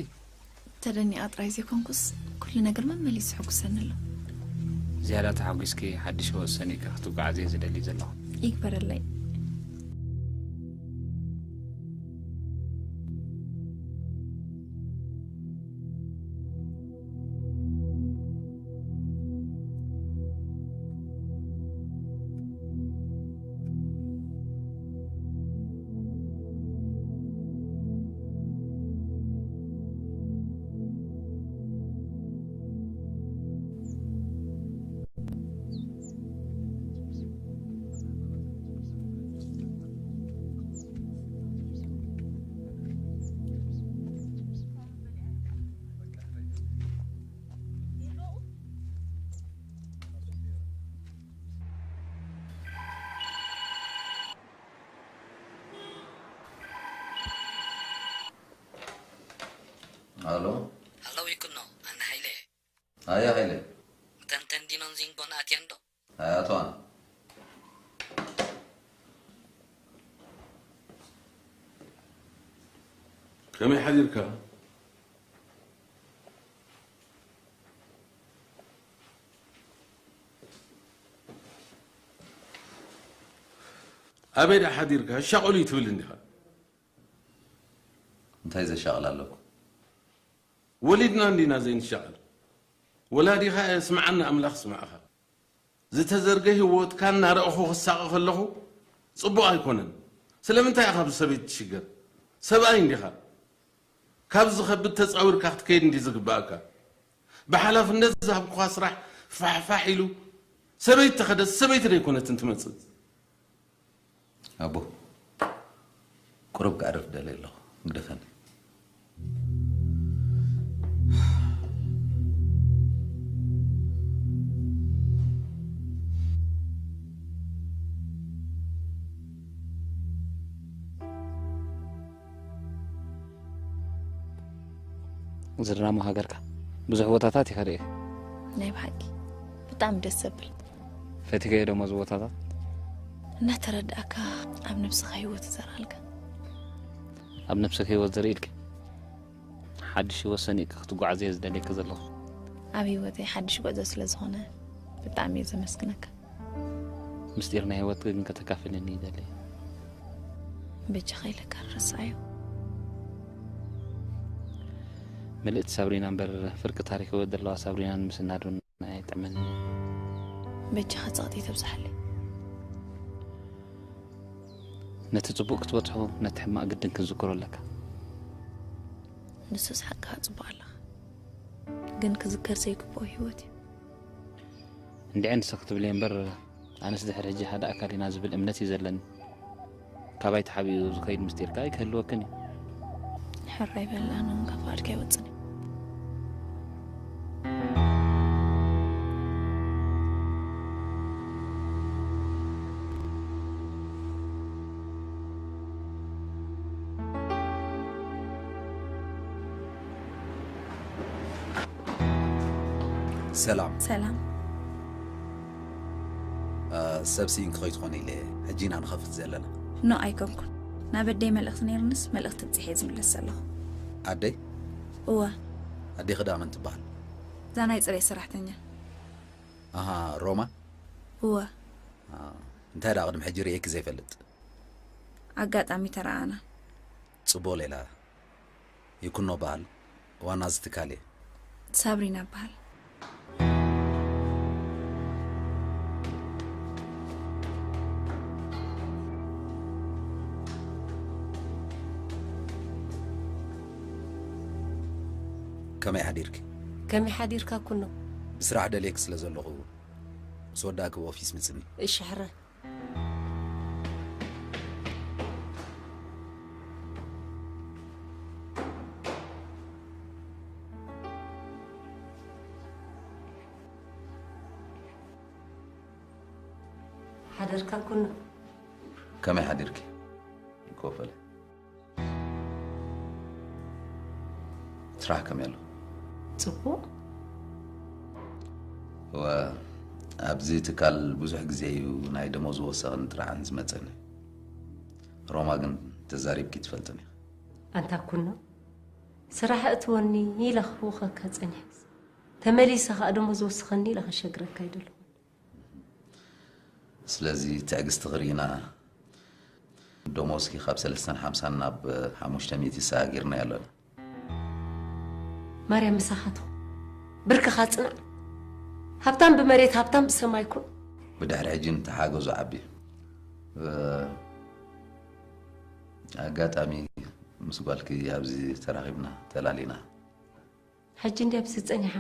ተደኒቓ ጥራይ ዘይኮንኩስ፣ ኩሉ ነገር መመሊሱ ሕጉሰኒ ኣሎ። ዝያዳ ተሓጒስኪ፣ ሓድሽ ህይወት ሰኒቕኪ ክትጓዓዚ እየ ዝደሊ ዘለኹ። ይግበረለይ። ኣሎ። ኣለዉ ይኩኖ፣ ኣነ ሃይለ። ኣያ ሃይለ። እተን ተንዲኖን ዚንጎን ኣትየን ዶ? ኣያተዋን። ከመይ ሓዲርካ? ኣበይ ደኣ ሓዲርካ? ሻቐሉ እዩ ትብል እንዲኻ። እንታይ ዘሻቕል ኣለኩ? ወሊድና እንዲና ዘይንሻቐል? ወላዲኻ እየ፣ ስምዓኒ ኣምላኽ ስምዓኻ። ዝተዘርገ ህይወትካ እናረእኹ ክሳቐ ከለኹ፣ ጽቡቕ ኣይኮነን። ስለምንታይ ኢኻ ብሰበይቲ ትሽገር? ሰብኣይ እንዲኻ። ካብ ዝኸብድ ተጻዊርካ ክትከይድ እንዲ ዝግባእካ። ብሓላፍነት ዝሃብኩኻ ስራሕ ፋሕፋሕ ኢሉ ሰበይቲ ተኸደስ ሰበይቲ ደይኮነትን ትመጽእ። ኣቦ፣ ቁሩብ ክዕርፍ ደለ ኣለኹ። ግደፈኒ። ዝድራማ ሃገርካ ብዙሕ ቦታታት ኢኻ ርኢኻ? ናይ ብሓቂ ብጣዕሚ ደስ ዘብል። ፈቲኸዮ ዶ እዚ ቦታታት? እናተረዳእካ ኣብ ነብስኻ ህይወት ይዘርኣልካ። ኣብ ነብስኻ ህይወት ዘርኢልኪ? ሓድሽ ህይወት ሰኒቕኪ ክትጓዓዚ እየ ዝደልየኪ ዘለኹ። ኣብ ህይወተይ ሓድሽ ጉዕዞ ስለ ዝኾነ ብጣዕሚ እየ ዘመስግነካ። ምስጢር ናይ ህይወትኪ ግን ከተካፍልኒ ይደሊ። በጃኻ ኢለካ ረስዓዮ። ምልእቲ ሳብሪና እምበር ፍርቂ ታሪክ ህይወት ዘለዋ ሳብሪና ንምስናድ እውን ኣይጥዕመንን እዩ። በጃኻ ጸቕጢ ተብዝሓለይ። ነቲ ጽቡቕ ክትበጽሖ ነቲ ሕማቕ ግድን ክትዝክሮ ኣለካ። ንሱስ ሓቅኻ ጽቡቕ ኣለኻ። ግን ክዝከር ዘይግብኦ ህይወት እዩ። እንድዒ ንስኺ ክትብልዮ እምበር ኣነስ ድሕሪ ሕጂ ሓደ ኣካል ኢና ዝብል እምነት እዩ ዘለኒ። ካባይ ተሓቢኡ ዝኸይድ ምስጢር ከኣ ኣይክህልወክን እዩ። ሕራይ በል፣ ኣነ እውን ካብ ፍቓድካ ኣይወጽን እየ። ሰላም። ሰላም። እ፣ ሰብ ስኢንኪ ከይትኾኒ ኢለ ሕጂ ኢና ንኸፍት ዘለና። ኖ ኣይኮንኩን። ናብ ኣደይ መልእኽቲ ነይርንስ መልእኽቲ ኣብጺሐ እየ ዝምለስ ዘለኹ። ኣደይ? እወ። ኣዴኺ ደኣ መን ትበሃል? እዛ ናይ ጽሬት ሰራሕተኛ። ኣሃ፣ ሮማ? እወ። ኣ፣ እንታይ ደኣ ቅድሚ ሕጂ ርእየኪ ዘይፈልጥ? ኣጋጣሚ ተረኣኣና። ጽቡቕ ሌላ። ይኩኖ በሃል ዋና እዚ ትካል እየ። ሳብሪና እበሃል። ከመይ ሓዲርኪ? ከመይ ሓዲርካ ኩኖ? ስራሕ ደልየኪ ስለ ዘለኹ ምስ ወዳእኪ ኦፊስ ምጽኒ። እሺ ሕራይ። ሓደርካ ኩኖ። ከመይ ሓዲርኪ? ኮፈለ። ስራሕ ከመይ ኣሎ? ጽቡቕ። እወ፣ ኣብዚ ትካል ብዙሕ ግዜ እዩ ናይ ደሞዝ ወሰኽን ጥርዓን ዝመጸኒ። ሮማ ግን ተዛሪብኪ ትፈልጥን ኢኺ። ኣንታ ኩኖ፣ ስራሕ እትወኒ ኢለ ክህውኸካ ጸኒሐስ፣ ተመሊሰ ከኣ ደሞዝ ወስኸኒ ኢለ ከሸግረካ ኣይደለኹን። ስለዚ ትዕግስቲ ክርኢና፣ ደሞዝኪ ካብ ሰለስተን ሓምሳን ናብ ሓሙሽተ ሚእቲ ሰጋጊርናዮ ኣለና። ማርያም ምሳኻ ትኹን። ብርክኻ ጽናዕ። ሃብታም ብመሬት ሃብታም ብሰማይ ኩን። ብድሕሪ ሕጂ ንተሓገዙ ዓቢ። እ፣ ኣጋጣሚ ምስ ጓልኪ ኣብዚ ተራኺብና ተላሊና። ሕጂ እንድያ ኣብዚ ጸኒሓ።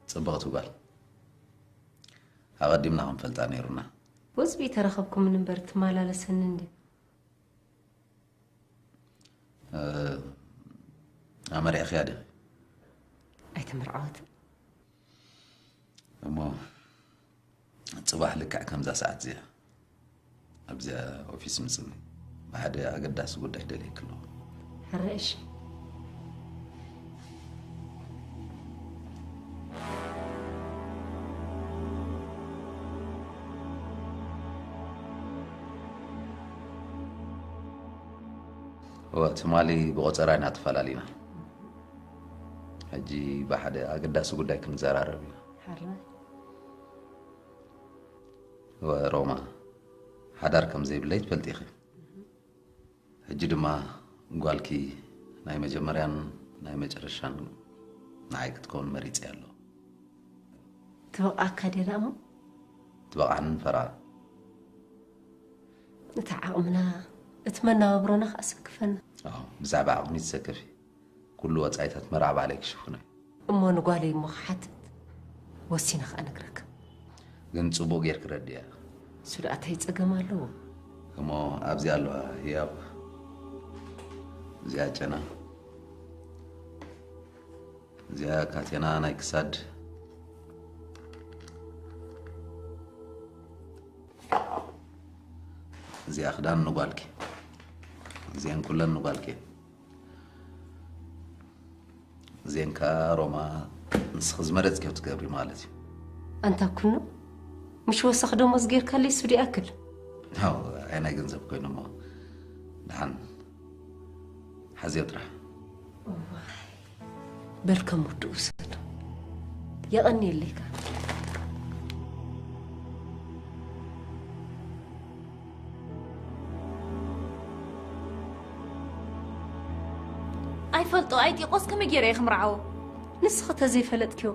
ጽብቕቲ ጓል። ኣቐዲምና ክንፈልጣ ነይሩና። ወዝቢ ተረኸብኩምን እምበር ትመላለሰኒ እንድያ። እ፣ ኣመሪዕኽያ ዲኺ? ኣይተመርዓወትን። እሞ ጽባሕ ልክዕ ከምዛ ሰዓት እዚኣ ኣብዚኣ ኦፊስ ምጽኒ። ብሓደ ኣገዳሲ ጉዳይ ደልየኪ ኣለኹ። ሕራይ እሺ። እወ፣ ትማሊ ብቖጸራ ኢና ተፈላሊና። ሕጂ ብሓደ ኣገዳሲ ጉዳይ ክንዘራረብ ኢና። ሕራይ። እወ፣ ሮማ፣ ሓዳር ከም ዘይብለይ ትፈልጢ ኢኺ። ሕጂ ድማ ጓልኪ ናይ መጀመርያን ናይ መጨረሻን ንዓይ ክትከውን መሪጸ ኣለኹ። ትበቕዓካ ድያ ደኣ እሞ? ትበቕዓንን ፈርቓን። እቲ ዓቕምና፣ እቲ መነባብሮና ከኣ ሰክፈና። ኣዎ፣ ብዛዕባ ዓቕሚ ትሰከፊ። ኩሉ ወጻኢታት መርዓ ባዕለይ ክሽፍኖ እየ። እሞ ንጓለይ እሞ ክሓትት ወሲነ ከኣ ነግረካ። ግን ጽቡቕ ጌርኪ ረድያ። እሱ ደኣ እንታይ ጸገም ኣለዎ? እሞ ኣብዚ ኣለዋ ህያብ። እዚኣ ጨና። እዚኣ ካቴና ናይ ክሳድ። እዚኣ ክዳን ንጓልኪ። እዚአን ኩለን ንጓልኪ። እዚአን ከኣ ሮማ ንስኺ ዝመረጽክዮ ትገብሪ ማለት እዩ። ኣንታ ኩኑ፣ ምሽ ወሰኽ ደሞዝ ጌርካለይ እሱ ዲኣክል? ያው፣ ኣይ ናይ ገንዘብ ኮይኑ እሞ፣ ደሓን ሓዝዮ ጥራሕ። እዋይ፣ በል ከም ውድኡ ውሰዶ። የቐንየለይ ከኣ። ኣይፈልጦ፣ ኣይጢቆስ ከመይ ገይረ እየ ክምርዓዎ? ንስኺ ተዘይፈለጥክዮ፣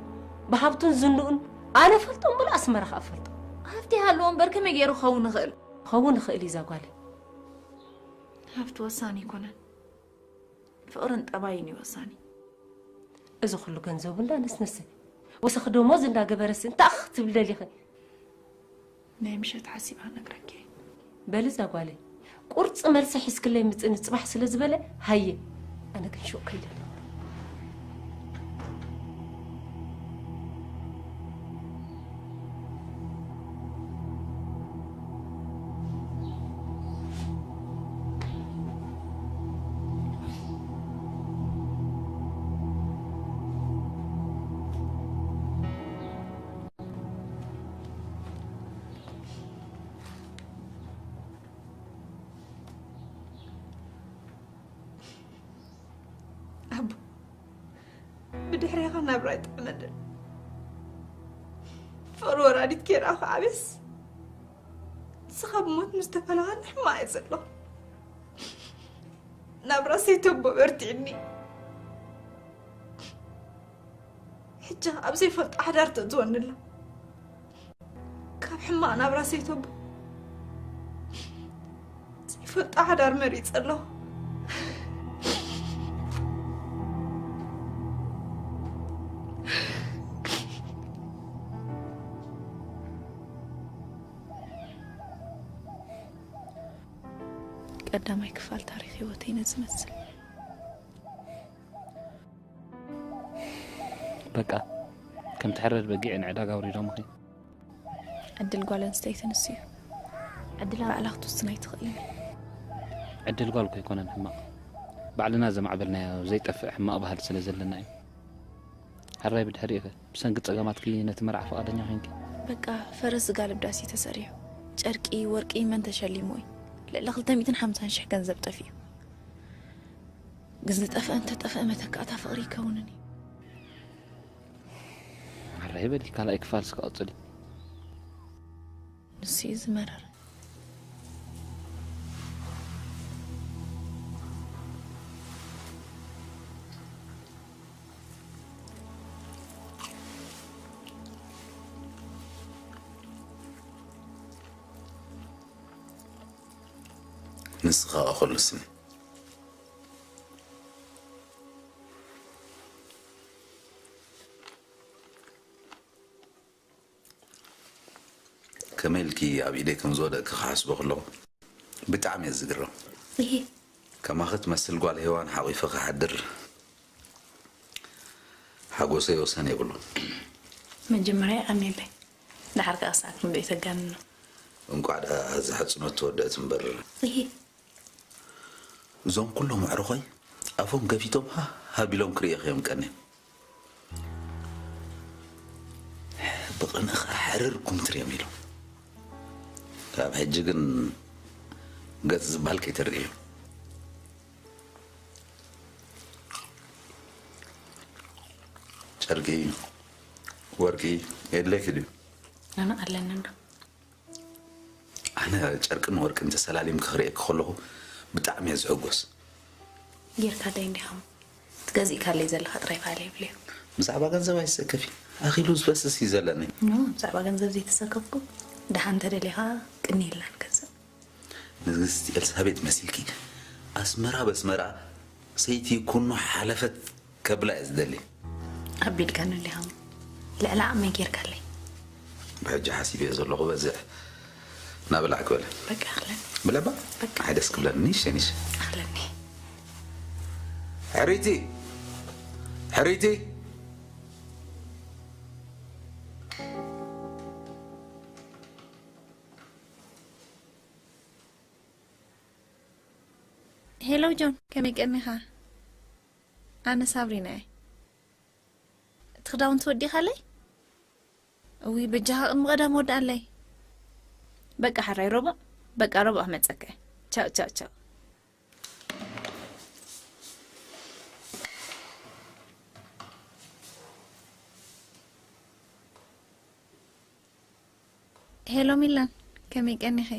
ብሃብቱን ዝንኡን ኣነ ፈልጦ እምበሉ ኣስመራ ከኣ ፈልጦ። ሃብቲ ይሃልዎ እምበር ከመይ ገይሩ ክኸውን ይኽእል? ክኸውን ይኽእል እዩ እዛ ጓለይ። ሃብቲ ወሳኒ ኣይኮነን። ፍቕርን ጠባይን እዩ ወሳኒ። እዚ ኩሉ ገንዘቡ እንዳነስነሰ፣ ወሰኽ ደሞዝ እንዳገበረሲ እንታይ ክትብል ደሊኺ? ናይ ምሸት ሓሲባ ነግረኪ። በሊ እዛ ጓለይ፣ ቁርፂ መልሲ ሒዝክለይ ምፅኒ ፅባሕ ስለ ዝበለ፣ ሃየ፣ ኣነ ግን ሹቕ ከይደ ኣለኹ። ኣቦ፣ ብድሕሬኻ ናብራ ይጥዕመለን። ፍቕሪ ወራዲት ኬዳ ክዓብስ፣ ንስኻ ብሞት ምስ ተፈላኻኒ ሕማቕ እየ ዘለኹ። ናብራ ሰይተቦ በርቲዕኒ። ሕጂ ኣብ ዘይፈልጦ ሓዳር ተእትወኒ ኣላ። ካብ ሕማቕ ናብራ ሰይተቦ ዘይፈልጦ ሓዳር መሪጸ ኣለኹ። ቀዳማይ ክፋል ታሪኽ ህይወተይ ነዚ ይመስል። በቃ፣ ከምቲ ሕረድ በጊዕ ንዕዳጋ ኣውሪዶምኺ። ዕድል ጓል ኣንስተይቲ ንሱ እዩ። ዕድላ ባዕላ ክትውስን ኣይትኽእልን። ዕድል ጓል እኮ ኣይኮነን ሕማቕ። ባዕልና ዘማዕበልናዮ ዘይጠፍእ ሕማቕ ባህሊ ስለ ዘለና እዩ። ሕራይ ብድሕሪኡ ከ፣ ብሰንኪ ጸገማትኪ ነቲ መርዓ ፍቓደኛ ኮይንኪ? በቃ፣ ፈረስ ዝጋልብ ዳስ እዩ ተሰሪሑ። ጨርቂ፣ ወርቂ መን ተሸሊሙ እዩ? ልዕሊ ክልተ ሚእትን ሓምሳን ሽሕ ገንዘብ ጠፊኡ። ግን ዝጠፍአ እንተጠፍአ መተካእታ ፍቕሪ ይከውንን እዩ። ማራ ይበል፣ ካልኣይ ክፋል እስከ ቀጽሊ። ንሱ እዩ ዝመረር። ንስኻ ከኣ ኩሉ ስኒ። ከመይ ኢልኪ ኣብ ኢደይ ከም ዝወደቅኪ ክሓስቦ ከለኹ ብጣዕሚ እየ ዝግረም። እሂ። ከማኺ ትመስል ጓል ሄዋን ሓቒፈ ክሓድር ሓጎሰይ ወሰን የብሉን። መጀመርያ የቐንየለይ። ደሓር ከኣ ክሳዕ ክንደይ ተጋንኖ። እንቋዕ ደኣ እዛ ሕጽኖት ተወደአት እምበር። እሂ። እዞም ኩሎም ኣዕሩኸይ ኣፎም ከፊቶም ሃ-፣ ሃቢሎም ክርእየኺ እዮም ቀንዮም። ብቕንኢ ኸኣ ሕርር ኩምትር እዮም ኢሎም። ካብ ሕጂ ግን ገጽ ዝበሃል ከይትርእዩ። ጨርቂ፣ ወርቂ የድልየኪ ድዩ? ኣነ ኣለኒ እንዶ። ኣነ ጨርቅን ወርቅን ተሰላሊምኪ ክርእየኪ ከለኹ ብጣዕሚ እየ ዝሕጎስ። ጌርካለይ እንዲኻ እሞ፣ እቲ ገዚእካለይ ዘለኻ ጥራይ ፋል የብለይ። ብዛዕባ ገንዘብ ኣይትሰከፊ፣ ኣኺሉ ዝፈስስ እዩ ዘለኒ። ኖ፣ ብዛዕባ ገንዘብ ዘይተሰከፍኩ፣ ደሓን እንተደሊኻ ቅንየልና ንገዝእ። ንግስቲ ኤልሳቤጥ መሲልኪ ኣስመራ በስመራ ሰይቲ ኩኖ ሓለፈት ከብላ እየ ዝደሊ። ኣቢልካኒ እንዲኻ። ልዕሊ ዓቕመይ ጌርካለይ። ብሕጂ ሓሲበዮ ዘለኹ በዝሕ ናበላዕክ በለ። በቃ ኣኽለኒ። ብለባ? በቃ። ኣይ ደስ ክብለኒ። ኒሽ፣ ኒሽ። ኣኽለኒ። ሕሪቲ! ሕሪቲ! ሄሎ ጆን፣ ከመይ ቀኒኻ? ኣነ ሳብሪና እየ። እቲ ክዳውንቲ ወዲኻለይ? እውይ፣ በጃኻ ቅድሚ ቀዳም ወድኣለይ። በቃ፣ ሕራይ ረቡዕ፣ በቃ፣ ረቡዕ ክመጸካ እየ። ቻው፣ ቻው፣ ቻው። ሄሎ ሚላን፣ ከመይ ቀኒኺ?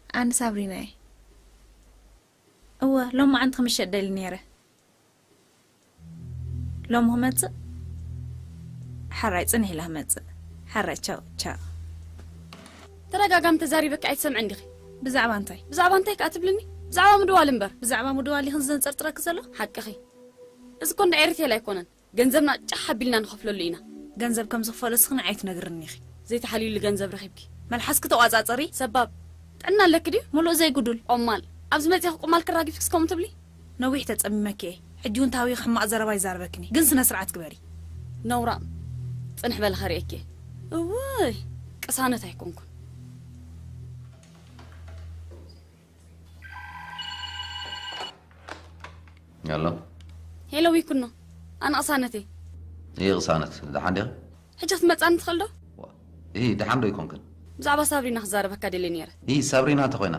ኣነ ሳብሪና እየ። እወ፣ ሎማዓንቲ ክምሸጥ ደሊ ነይረ። ሎሚ ክመጽእ? ሕራይ፣ ጽንሕ ኢለ ክመጽእ። ሕራይ፣ ቻው፣ ቻው። ተደጋጋሚ ተዛሪበኪ ኣይትሰምዕን ዲኺ? ብዛዕባ እንታይ? ብዛዕባ እንታይ ከኣ ትብልኒ? ብዛዕባ ምድዋል እምበር። ብዛዕባ ምድዋል ኢኽን ዘንጸርጽረኪ ዘሎ? ሓቅኺ። እዚ እኮ እንዳ ኤሪቴል ኣይኮነን። ገንዘብና ጫሕ ኣቢልና ንኸፍለሉ ኢና። ገንዘብ ከም ዝኽፈሎ እስኺ ንዓይ ትነግርኒ ኢኺ። ዘይተሓልዩሉ ገንዘብ ረኺብኪ። መልሓስኪ ተቋጻጸሪ። ሰባብ፣ ጥዕና ኣለኪ ድዩ? ምሉእ ዘይጉዱል። ቆማል፣ ኣብዚ መጺኺ ቁማል ክራጊፍክስ ከምኡ ትብሊ? ነዊሕ ተጸሚመኪ እየ። ሕጂ እውን ታዊኺ ሕማቕ ዘረባ ይዛረበክኒ። ግን ስነ ስርዓት ግበሪ። ነውራም፣ ጽንሕ በሊ ከርእየኪ። እውይ፣ ቅሳነት ኣይኮንኩን። ኣሎ። ሄሎ ዊኩኖ፣ ኣነ ቅሳነተይ። ይህ ቅሳነት፣ ደሓን ዲኺ? ሕጂ ክትመጻኒ ትኽእል ዶ? ዋ፣ ይህ ደሓን ዶ ይኮንክን? ብዛዕባ ሳብሪና ክዛረበካ ደልየ ነይረ። ይህ ሳብሪና እንተኾይና?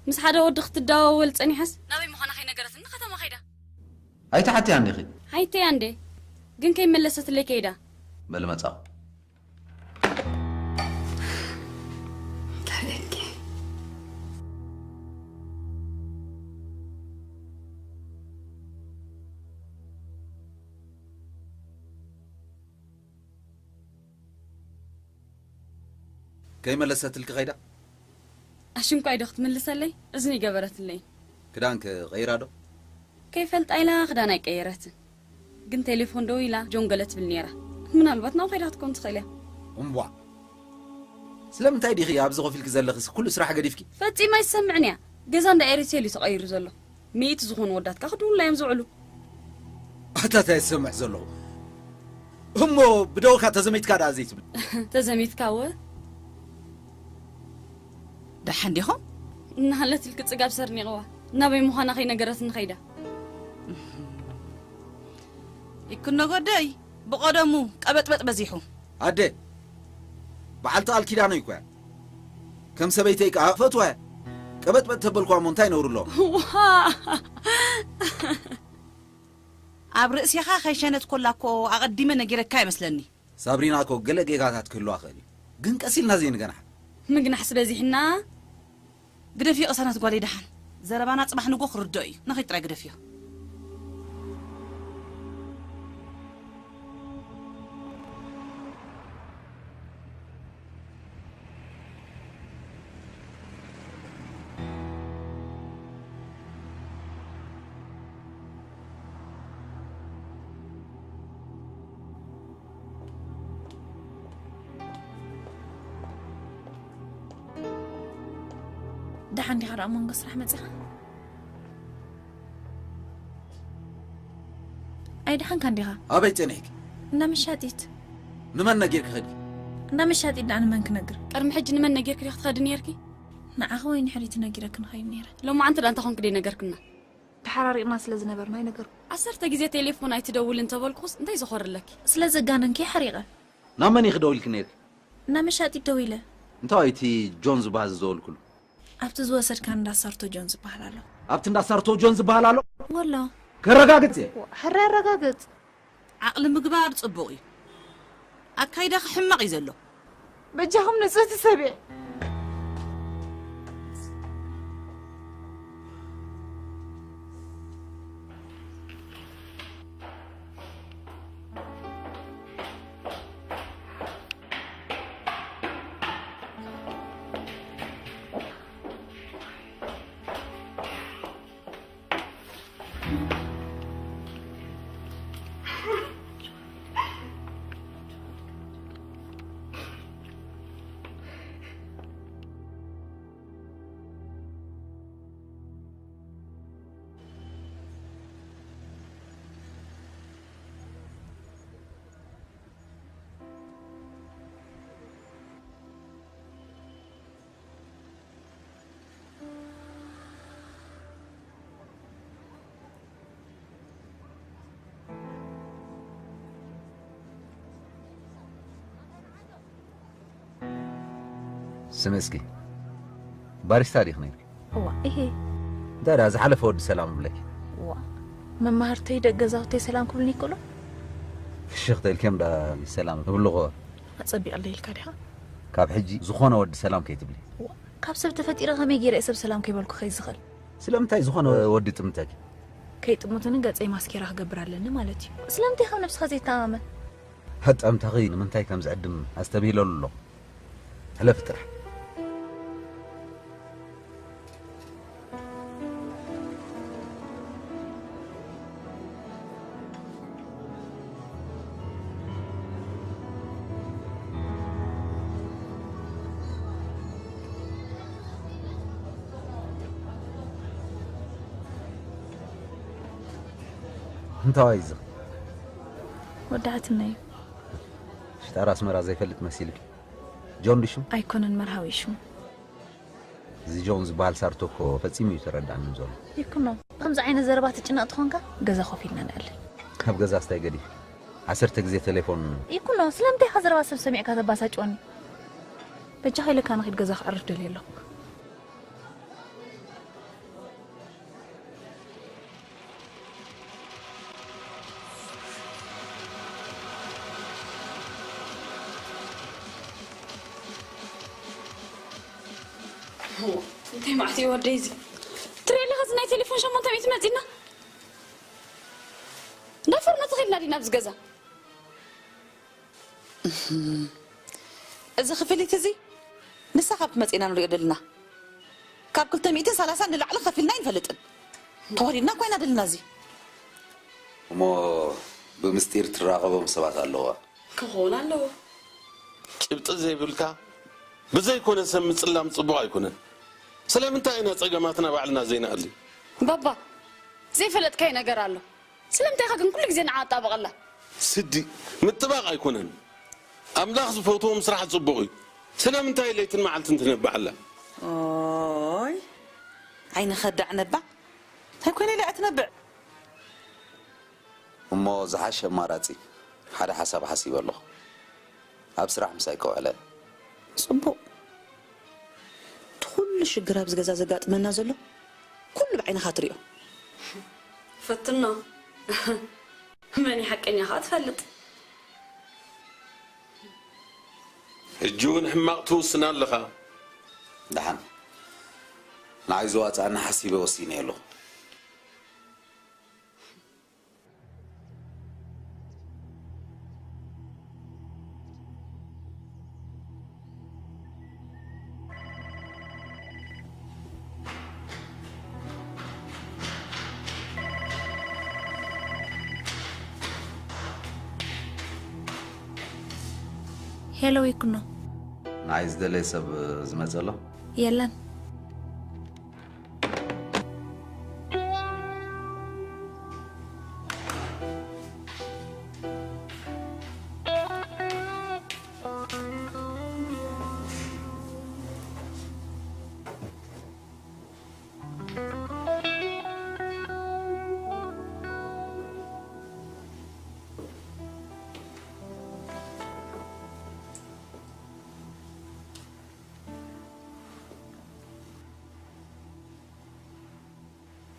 ምስ ሓደ ወዲ ክትደዋወል ጸኒሓስ፣ ናበይ ምዃና ከይነገረትኒ ከተማ ከይዳ። ኣይተሓትያን ዲኺ? ሓይተያ እንዴ፣ ግን ከይመለሰትለይ ከይዳ። በሊ መጻኹ። ከይመለሰትልኪ ከይዳ? ኣሽንኳይ ዶ ክትምልሰለይ? እዝኒ ይገበረትለይ። ክዳንከ ቀይራ ዶ? ከይፈልጣ ኢላ ክዳን ኣይቀየረትን። ግን ቴሌፎን ደው ኢላ ጆን ገለ ትብል ነይራ። ምናልባት ናብኡ ከይዳ ክትኮን ትኽእል እያ። እምቧ! ስለምንታይ ዲኺ ኣብዚ ኮፍ ኢልኪ ዘለኺ? ኩሉ ስራሕ ገዲፍኪ? ፈጺማ ኣይትሰምዕን እያ። ገዛ እንዳ ኤሪቴል እዩ ተቐይሩ ዘሎ። ሚእቲ ዝኾኑ ወዳትካ ክድውሉላ እዮም ዝውዕሉ። ኣታ እንታይ ዝሰምዕ ዘለኹ? እሞ ብደውካ ተዘሚትካ ደኣ ዘይትብል? ተዘሚትካ እወ። ደሓን ዲኹም? እናሃለትልኪ ጽጋብ ሰርኒቕዋ። ናበይ ምዃና ከይነገረትኒ ከይዳ። ይኩኖ ጎደይ፣ ብቐደሙ ቀበጥበጥ በዚሑ። ኣደ፣ በዓልቲ ቃል ኪዳነይ እኮ እያ። ከም ሰበይተይ ከኣ እፈትዋ እየ። ቀበጥበጥ ተበልኳ እሞ እንታይ ነውሪ ኣለዎ? ዋ! ኣብ ርእሴኻ ከይሸነት ኮላ እኮ ኣቐዲመ ነጊረካ ይመስለኒ። ሳብሪና እኮ ገለ ጌጋታት ክህልዋ ክእል እዩ። ግን ቀስ ኢልና ዘይንገንሓ። ምግናሕስ በዚሕና። ግደፍዮ ቅሳነት ጓለይ ደሓን። ዘረባና ጽባሕ ንጎ ክርድኦ እዩ። ንኸይድ ጥራይ ግደፍዮ። ደሓን ዲኻ ደኣ ኣብ መንጎ ስራሕ መጺኻ? ኣይደሓንካን ዲኻ? ኣበይ ጸኒሕኪ? እንዳ መሻጢት። ንመን ነጊርኪ ከድኪ? እንዳ መሻጢት ደኣ ንመን ክነግር? ቅድሚ ሕጂ ንመን ነጊርኪ ዲኺ ትኸዲ ነይርኪ? ንዓኺ ወይ ንሕሪቲ ነጊረኪ ንኸይድ ነይረ። ሎማዓንቲ ደኣ እንታይ ኮንኪ ደይነገርክና? ተሓራሪቕና ስለ ዝነበርና ኣይነገርኩ። ዓሰርተ ግዜ ቴሌፎን ኣይትደውልን ተበልኩኹስ እንታይ ዘኾርለኪ? ስለ ዘጋነንኪ ሓሪቐ። ናብ መን ኢኺ ደዊልኪ ነይርኪ? ናብ መሻጢት ደዊለ። እንታይ እቲ ጆን ዝበሃል ዝደወልኩሉ? ኣብቲ ዝወሰድካ እንዳ ሳርቶ ጆን ዝበሃል ኣሎ። ኣብቲ እንዳ ሳርቶ ጆን ዝበሃል ኣሎ? ወሎ። ከረጋግጽ እየ። ሕራይ ኣረጋግጽ። ዓቕሊ ምግባር ጽቡቕ እዩ። ኣካይዳኺ ሕማቕ እዩ ዘሎ። በጃኹም ንጽህቲ ሰብ እየ። ስምዒ እስኪ፣ ባሪስታ ዲኺ ነይርኪ? እዋ፣ እሄ። እንታይ ደኣ ዝሓለፈ ወዲ ሰላም እብለኪ? እዋ፣ መማህርተይ ደቂ ገዛውተይ ሰላም ክብሉኒ ይክእሉ? ፍሽኽ ተልኪዮም ደኣ ሰላም እብልኹ። ኣጸቢቕለይ ኢልካ ዲኻ? ካብ ሕጂ ዝኾነ ወዲ ሰላም ከይትብሊ። እዋ፣ ካብ ሰብ ተፈጢረ ከመይ ገይረ እየ ሰብ ሰላም ከይበልኩ ከይድ ዝኽእል? ስለምንታይ ዝኾነ ወዲ ጥምተኪ? ከይጥሙትኒ ገጸይ ማስኬራ ክገብር ኣለኒ ማለት እዩ። ስለምንታይ ካብ ነብስኻ ዘይተኣማመን? ሃጠምታኺ ንምንታይ ከም ዝዕድም ኣስተብሂለሉ ኣለኹ። ሕለፊ ጥራሕ። እንታዋይ እዚ? ወዲ ሓትነይ እዩ። ሽጣራ ኣስመራ ዘይፈልጥ መሲልኪ? ጆን ድዩ ሽሙ? ኣይኮነን፣ መርሃዊ እዩ ሽሙ። እዚ ጆን ዝበሃል ሳርቶ እኮ ፈጺሙ እዩ ተረዳእኒ ዘሎ። ይኩኖ፣ ከምዚ ዓይነት ዘረባ ትጭነቕ ትኾንካ ገዛ ኮፍ ኢልና ንዕልል። ካብ ገዛ ስታይ ገዲፍ ዓሰርተ ግዜ ቴሌፎን። ይኩኖ፣ ስለምንታይ ኢኻ ዘረባ ሰብ ሰሚዕካ ተባሳጭወኒ? በጃኻ ኢለካ ንኺድ ገዛ ክዕርፍ ደልየ ኣለኹ። እንታይ መዓት እዩ ወደይ እዚ? ትሪኦ ኣለኻ እዚ ናይ ቴሌፎን ሸሞንተ ሚእቲ መጺና? እንዳ ፎርኖ ተኺልና ዲና ኣብዚ ገዛ? እዚ ክፍሊት እዚ ንሳ ካብ ትመጽእ ኢና ንሪኦ ደልና። ካብ ክልተ ሚእትን ሰላሳን ንላዕሊ ከፊልና ኣይንፈልጥን። ተዋዲድና እኳ ኢና ደልና እዚ። እሞ ብምስጢር ትራኸቦም ሰባት ኣለዋ። ክኸውን ኣለዎ። ጭብጢ ዘይብልካ ብዘይኮነ ሰብ ምጽላም ጽቡቕ ኣይኮነን። ስለምንታይ ኢና ጸገማትና ባዕልና ዘይንኣሊ? ባባ ዘይፈለጥካይ ነገር ኣሎ። ስለምንታይ ኢኻ ግን ኩሉ ግዜ ንዓ ኣጣብቐላ? ስዲ ምጥባቕ ኣይኮነን። ኣምላኽ ዝፈትዎም ስራሕ ጽቡቕ እዩ። ስለምንታይ ለይትን መዓልትን ትነብዓላ? ኦይ ዓይኒ ከዳዕ ነባ እንታይ ኮይነ ኢለ እትነብዕ? እሞ ዝሓሸ ኣማራጺ ሓደ ሓሳብ ሓሲበ ኣለኹ። ኣብ ስራሕ ምሳይ ከውዕለ። ጽቡቕ። እቲ ኩሉ ሽግር ኣብዚ ገዛ ዘጋጥመና ዘሎ ኩሉ ብዓይንኻ ትሪኦ። ፈትኖ መን እዩ ሓቀኛ ከዓ ትፈልጥ። ሕጂ እውን ሕማቕ ትውስን ኣለኻ። ደሓን ንዓይ ዝዋፅኣኒ ሓሲበ ወሲነ ኣለኹ። ሄሎ ይኩኖ። ንዓይ ዝደለየ ሰብ ዝመፀ ኣሎ? የለን።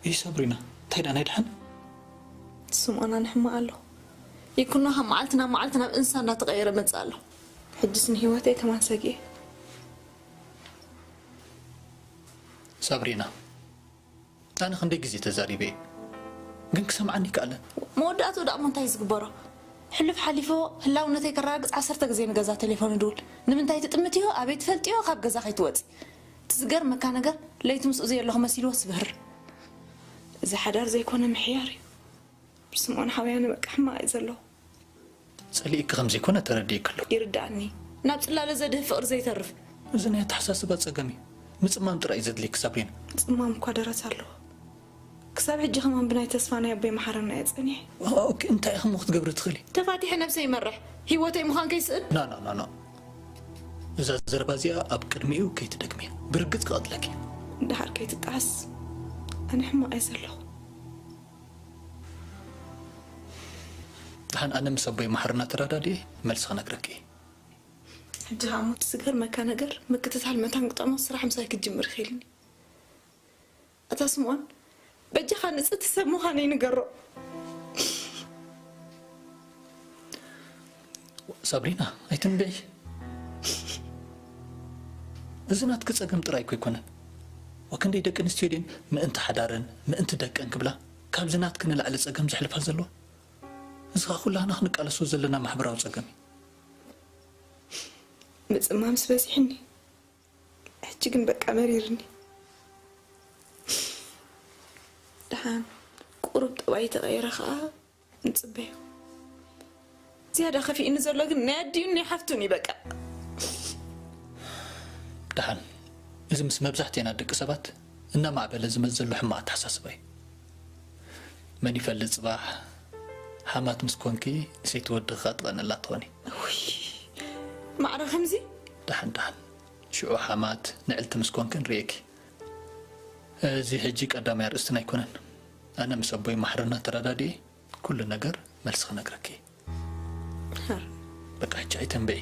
እይ ሳብሪና እንታይ ደኣ ናይ ደሓን? ስምኦን ኣነ ሕማቕ ኣለኹ። ይኩኖ ካብ መዓልቲ ናብ መዓልቲ ናብ እንስሳ እንዳተቐየረ መጽእ ኣሎ። ሕጅስ ንህይወተይ ከማን ሰጊኤ። ሳብሪና ኣነ ክንደይ ግዜ ተዛሪበ እየ ግን ክሰምዓኒ ይከኣለን። መወዳእትኡ ደኣ እሞ እንታይ ዝግበሮ? ሕሉፍ ሓሊፉ ህላውነተይ ከረጋግጽ ዓሰርተ ግዜ ንገዛ ቴሌፎን እድውል። ንምንታይ ትጥምትዮ? ኣበይ ትፈልጥዮ? ካብ ገዛ ከይትወጺ። እቲ ዝገርመካ ነገር ለይቲ ምስኡ ዘየለኹ መሲልዎ ስብህር። እዚ ሓዳር ዘይኮነ ምሕያር እዩ። ብስምኦን ሓውያነ በቃ ሕማቕ እየ ዘለኹ። ጸሊእኪ ከም ዘይኮነ ተረዲእኪ ኣለኹ። ይርድኣኒ። ናብ ጽላለ ዘድህብ ፍቕሪ ዘይተርፍ። እዚ ናይ ኣተሓሳስባ ጸገም እዩ። ምጽማም ጥራይ እዩ ዘድልየኪ ሳብሪና። ጽማም እኳ ደረት ኣለዎ። ክሳብ ሕጂ ከማን ብናይ ተስፋ ናይ ኣቦይ መሓረና እየ ጸኒሐ። ኦኬ እንታይ ኢኺ እሞ ክትገብሪ ትኽእሊ? ተፋቲሐ ነብሰይ ይመርሕ። ህይወተይ ምዃን ከይስእን። ና ና ና ና እዛ ዘረባ እዚኣ ኣብ ቅድሚኡ ከይትደግምያ። ብርግጽ ክቐትለኪ። ደሓር ከይትጣዓስ። ኣነ ሕማቕ እየ ዘለኹ። ደሓን ኣነ ምስ ኣቦይ መሓርና ተረዳድኤ መልሲ ክነግረኪ እየ። ሕጂ ኸኣ እሞ ዝገርመካ ነገር፣ ምክትታል መታን ክጥዕሞ ስራሕ ምሳይ ክትጅምር ኢኺ ኢልኒ። ኣታ ስምኦን፣ በጃኻ ንጽህቲ ሰብ ምዃነይ ንገሮ። ሳብሪና፣ ኣይትንብዒ። እዚ ናትኪ ጸገም ጥራይ እኮ ኣይኮነን። ወክንደይ ደቂ ኣንስትዮ ድየን ምእንቲ ሓዳረን ምእንቲ ደቀን ክብላ ካብዚ ናትኪ ንላዕሊ ጸገም ዘሕልፋ ዘለዋ? እዚ ኸኣ ኩላህና ክንቃለሶ ዘለና ማሕበራዊ ጸገም እዩ። ምጽማምስ በዚሕኒ። ሕጂ ግን በቃ መሪርኒ። ደሓን ቁሩብ ጠባይ ተቐይረ ኸኣ ንጽበዮ። ዝያዳ ከፊእኒ ዘሎ ግን ናይ ኣዲኡን ናይ ሓፍቱን እዩ በቃ። ደሓን፣ እዚ ምስ መብዛሕትኤና ደቂ ሰባት እናማዕበለ ዝመጽእ ዘሎ ሕማቕ ኣተሓሳስባ እዩ። መን ይፈልጥ ጽባሕ ሓማት ምስ ኮንኪ ንሰይቲ ወድኺ ከኣ ትቐንእላ ትኾኒ። ውይ፣ ማዕረ ከምዚ? ደሓን ደሓን፣ ሽዑ ሓማት ንዕልቲ ምስ ኮንኪ ንርእየኪ። እዚ ሕጂ ቀዳማይ ኣርእስትና ኣይኮነን። ኣነ ምስ ኣቦይ ማሕረና ተረዳዲኤ ኩሉ ነገር መልሲ ክነግረኪ። በቃ ሕጂ ኣይተንብዒ።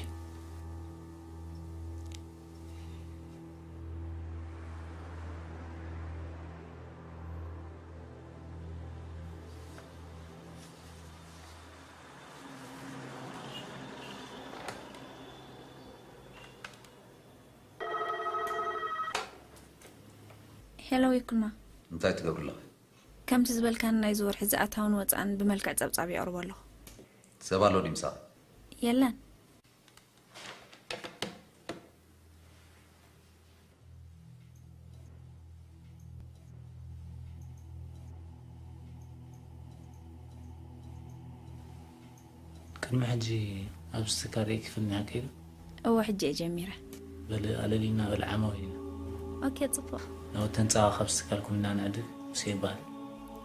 ሄሎ ይኩኖ። እንታይ ትገብሪ ኣለኺ? ከምቲ ዝበልካኒ ናይዚ ወርሒ ዝኣታውን ወጻእን ብመልክዕ ጸብጻብ የቕርቦ ኣለኹ። ሰብ ኣሎ ድዩ ምሳኺ? የለን። ቅድሚ ሕጂ ኣብዚ ትካል ርእይኪ ፍልሚያ ከይዱ? እወ፣ ሕጂ እየ ጀሚረ። በሊ ኣለሊና በሊ ዓማዊ ኢና። ኦኬ፣ ጽቡቕ። ናብተን ጸባ ካብ ትካልኩም ኢና ንዕድግ። ሙሴ ይበሃል።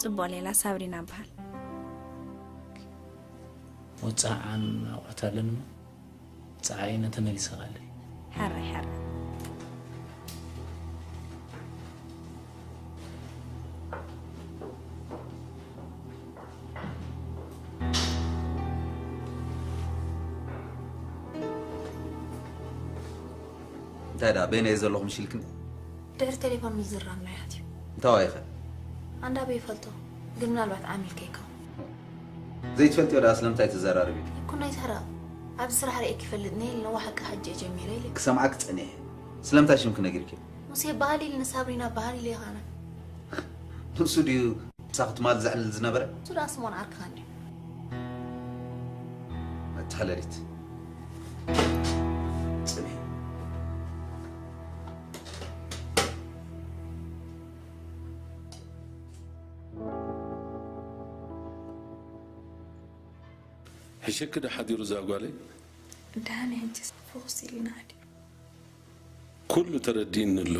ጽቡቕ ሌላ፣ ሳብሪና እበሃል። ወጻዓን ኣቑሑት ኣለንሞ ጸዓይነ ተመሊሰ ቃለይ። ሕራይ፣ ሕራይ። እንታይ ደኣ፣ በይነይ ዘለኹ ምሽ ኢልክኒ? ድሕሪ ቴሌፎን ምዝራብና እዩ ኣትዩ። እንታይ ዋይኸ? ኣንዳ ኣበይ ይፈልጦ፣ ግን ምናልባት ዓሚልከ ይከውን። ዘይትፈልጥዮ ደኣ ስለምንታይ ትዘራረቢ? ይኩኖ ኣይትሕረቕ። ኣብዚ ስራሕ ርእየኪ ይፈልጥ ነይል ነዋ፣ ሓቂ ሕጂ እየ ጀሚረ ኢለ። ክሰምዓኪ ጸኒሐ። ስለምንታይ ሽምኪ ነጊርኪ? ሙሴ በሃል ኢልኒ፣ ሳብሪና በሃል ኢለ ኢኻ ኣነ። ንሱ ድዩ ምሳኺ ትማል ዘዕልል ዝነበረ? ንሱ ደኣ ስሞን ዓርክኻ እንድዩ። መተሓለሊት። ጽንሒ። ሕሸኪ ዶ ሓዲሩ እዛ ጓለይ? ደሓን ሕጂ ፍኹስ ኢልና ኣድዩ። ኩሉ ተረዲእኒ ኣሎ።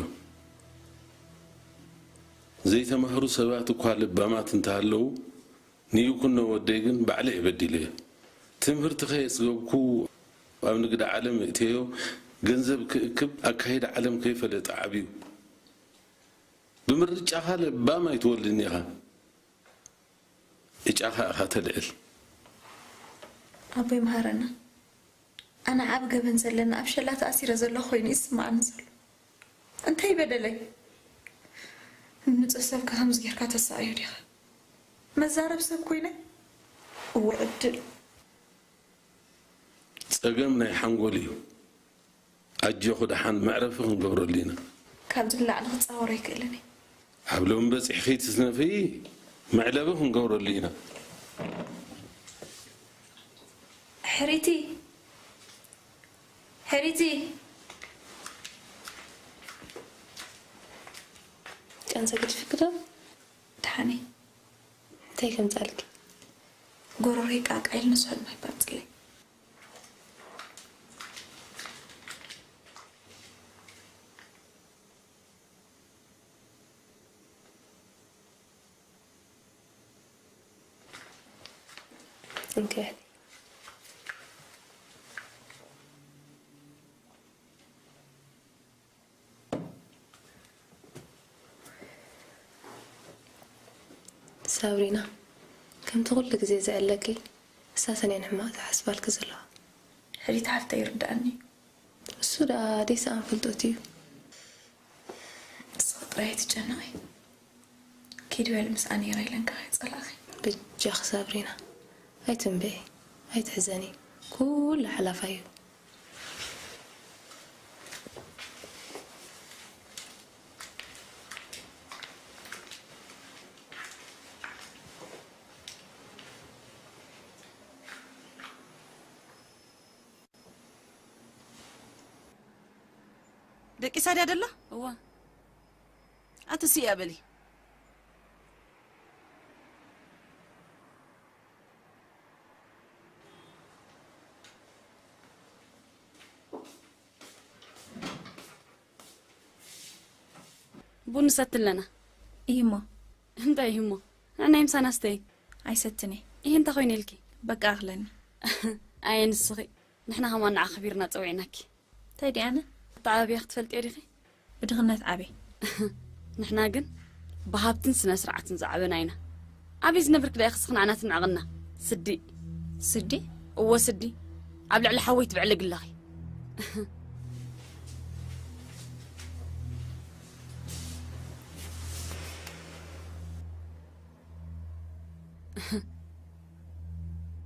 ዘይተማህሩ ሰባት እኳ ልባማት እንተሃለዉ፣ ንይኩኖ ወደይ ግን ባዕለ እየ በዲለዮ። ትምህርቲ ከየጽገብኩ ኣብ ንግዲ ዓለም እእትዮ፣ ገንዘብ ክእክብ ኣካይዳ ዓለም ከይፈለጠ ዓብዩ። ብምርጫኻ ለባም ኣይትወልድን ኢኻ። እጫኻ ኢኻ ተልዕል። ኣቦይ መሃረና፣ ኣነ ዓቢ ገበን ዘለና ኣብ ሸላ ተኣሲረ ዘለኹ ኮይኑ ይስምዓኒ ዘሎ። እንታይ በደለይ? ንጹህ ሰብካ ከምዚ ጌርካ ተሳእዮ ዲኻ? መዛረብ ሰብ ኮይነ? እወ ዕድል። ጸገም ናይ ሓንጎል እዩ። ኣጆኺ ደሓን መዕረፊ ክንገብረሉ ኢና። ካብዚ ንላዕሊ ክጻወሮ ኣይክእልን እየ። ኣብ ሎሚ በጺሕኺ ትስነፊ፣ መዕለቢ ክንገብረሉ ኢና። ሕሪቲ፣ ሕሪቲ። ቃንዛ ገዲፍኪ ዶ? ደሓነይ። እንታይ ከምጻልኪ? ጎሮሮይ ቃቃ ኢሉ ንስሕል ማይ ባጽለይ። እንካ። ሳብሪና፣ ከምቲ ኩሉ ግዜ ዝዕለኪ፣ እሳተን እየን ሕማቕ ዝሓስባልኪ ዘለዋ። ሕሪት ሓፍተይ ይርድኣኒ እዩ። ደኣ ደይሰኣን ፍልጠት እዩ። ንስኺ ጥራይ ኣይትጨነቒ። ኪድ በሊ ምስኣ ነይራ ኢለን ከኣ ይጸላእኺ። በጃኺ ሳብሪና፣ ኣይትንበዪ፣ ኣይትሕዘኒ። ኩሉ ሓላፋ እዩ። ደቂሳ ድያ ደላ? እዋ። ኣቲ ስኢያ በሊ። ቡን ንሰቲ ኣለና። እሂሞ። እንታይ እሂሞ? ንዕናይ ምሳና ስተይ። ኣይሰትን እየ። ይሄ እንታይ ኮይኑ ኢልኪ? በቃ ኣኽለኒ። ኣየ ንስኺ። ንሕና ከማን ንዓ ኣኽቢርና ጸዊዕናኪ። እንታይ ደኣ ኣነ? ኣተዓባብያ ክትፈልጥዮ ዲኺ? ብድኽነት ዓብየ። ንሕና ግን ብሃብትን ስነ ስርዓትን ዝዓበና ኢና። ኣበይ ዝነብርክ ደኣ ኢኺ ንዓና ትንዕቕና? ስዲ። ስዲ? እወ ስዲ። ኣብ ልዕሊ ሓወይ ትብዕልጊ ኣለኺ።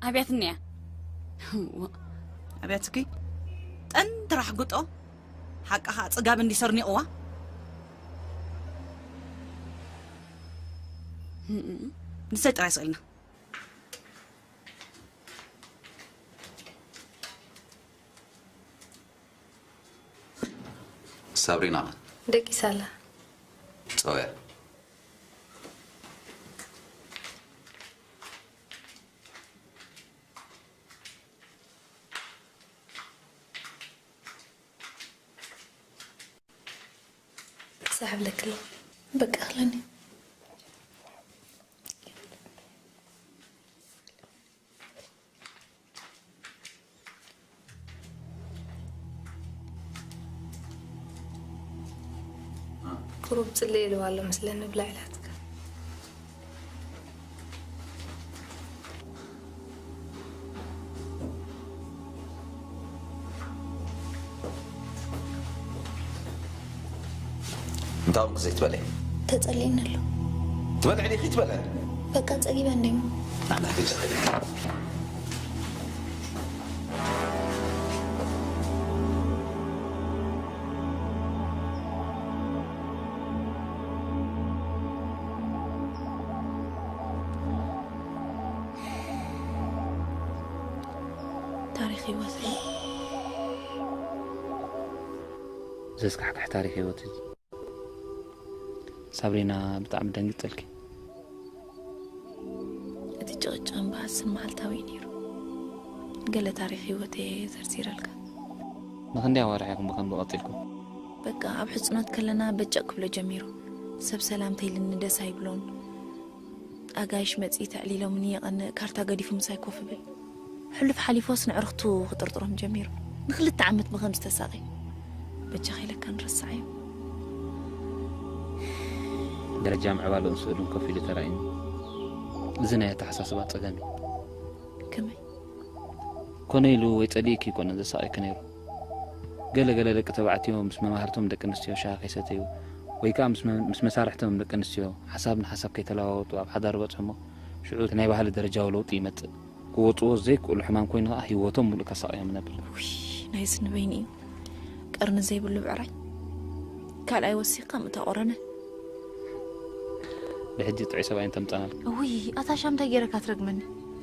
ኣብያትኒ እያ። ኣብያትኪ? ጠንትራ ኣሕግጦ። ሓቃ ኸዓ ጽጋብ እንዲ ሰርኒቕዋ። ንሰይ ጥራይ ስእልና። ሳብሪና፣ ደቂሳ ኣላ። ጸውያ። ሳሕብለክላ። በቃ ኣኽለኒ። ቁሩብ ጽልእ ኢልዋ ኣሎ ምስለኒ ብላዕ ኢላትካ። እንታይ ኣብኡ ዘይትበልዒ? ተጸሊእኒ ኣሎ። ትበልዒ ዲኺ ትበልዒ? በቃ ጸጊበ እንዴ እሞ። ኣና ፊት ታሪኽ ህይወተይ። ዘስካሕክሕ ታሪኽ ህይወት እዩ። ሳብሪና፣ ብጣዕሚ ደንጊጸልኪ። እቲ ጭቕጭቕን በሃስን መዓልታዊ እዩ ነይሩ። ገለ ታሪኽ ህይወተይ እየ ዘርዚረልካ። ንኽንደይ ኣዋርሕ ኢኹም ብኸምዚ ቀጺልኩም? በቃ፣ ኣብ ሕጹናት ከለና በጨቕ ክብሎ ጀሚሩ። ሰብ ሰላምታ ኢልኒ ደስ ኣይብሎን። ኣጋይሽ መጺኡ ተዕሊሎምኒ የቐንእ፣ ካርታ ገዲፉ ምሳይ ኮፍ ይብል። ሕሉፍ ሓሊፎስ ንዕርኽቱ ክጥርጥሮም ጀሚሩ። ንኽልተ ዓመት ብኸምዚ ተሳቒ። በጃኻ ኢለካ ንረስዓዮ። ደረጃ ምዕባለኡን ስእሉን ከፊሉ ተራእዩኒ። እዚ ናይ ኣተሓሳስባ ጸገም እዩ። ከመይ? ኮነ ኢሉ ወይ ጸሊእኪ ኣይኮነን ዘሳቕየኪ ነይሩ። ገለ ገለ ደቂ ተባዕትዮ ምስ መማህርቶም ደቂ ኣንስትዮ ሻሂ ከይሰተዩ ወይ ከኣ ምስ መ-፣ ምስ መሳርሕቶም ደቂ ኣንስትዮ ሓሳብ ንሓሳብ ከይተለዋወጡ ኣብ ሓዳር ይበጽሑ እሞ ሽዑ እቲ ናይ ባህሊ ደረጃዊ ለውጢ ይመጽእ። ክወጽዎ ዘይክእሉ ሕማም ኮይኑ ከኣ ህይወቶም ሙሉእ ከሳቕዮም ይነብር። ውይ፣ ናይ ስኒ በይኒ እዩ። ቀርኒ ዘይብሉ ብዕራይ። ካልኣይ ወሲኽካ ምእታ ቆረነ። ብሕጂ ጥዑይ ሰብኣይ እንተምጻናል። ውይ፣ ኣታ ሻም እንታይ ገይረካ ትረግመኒ?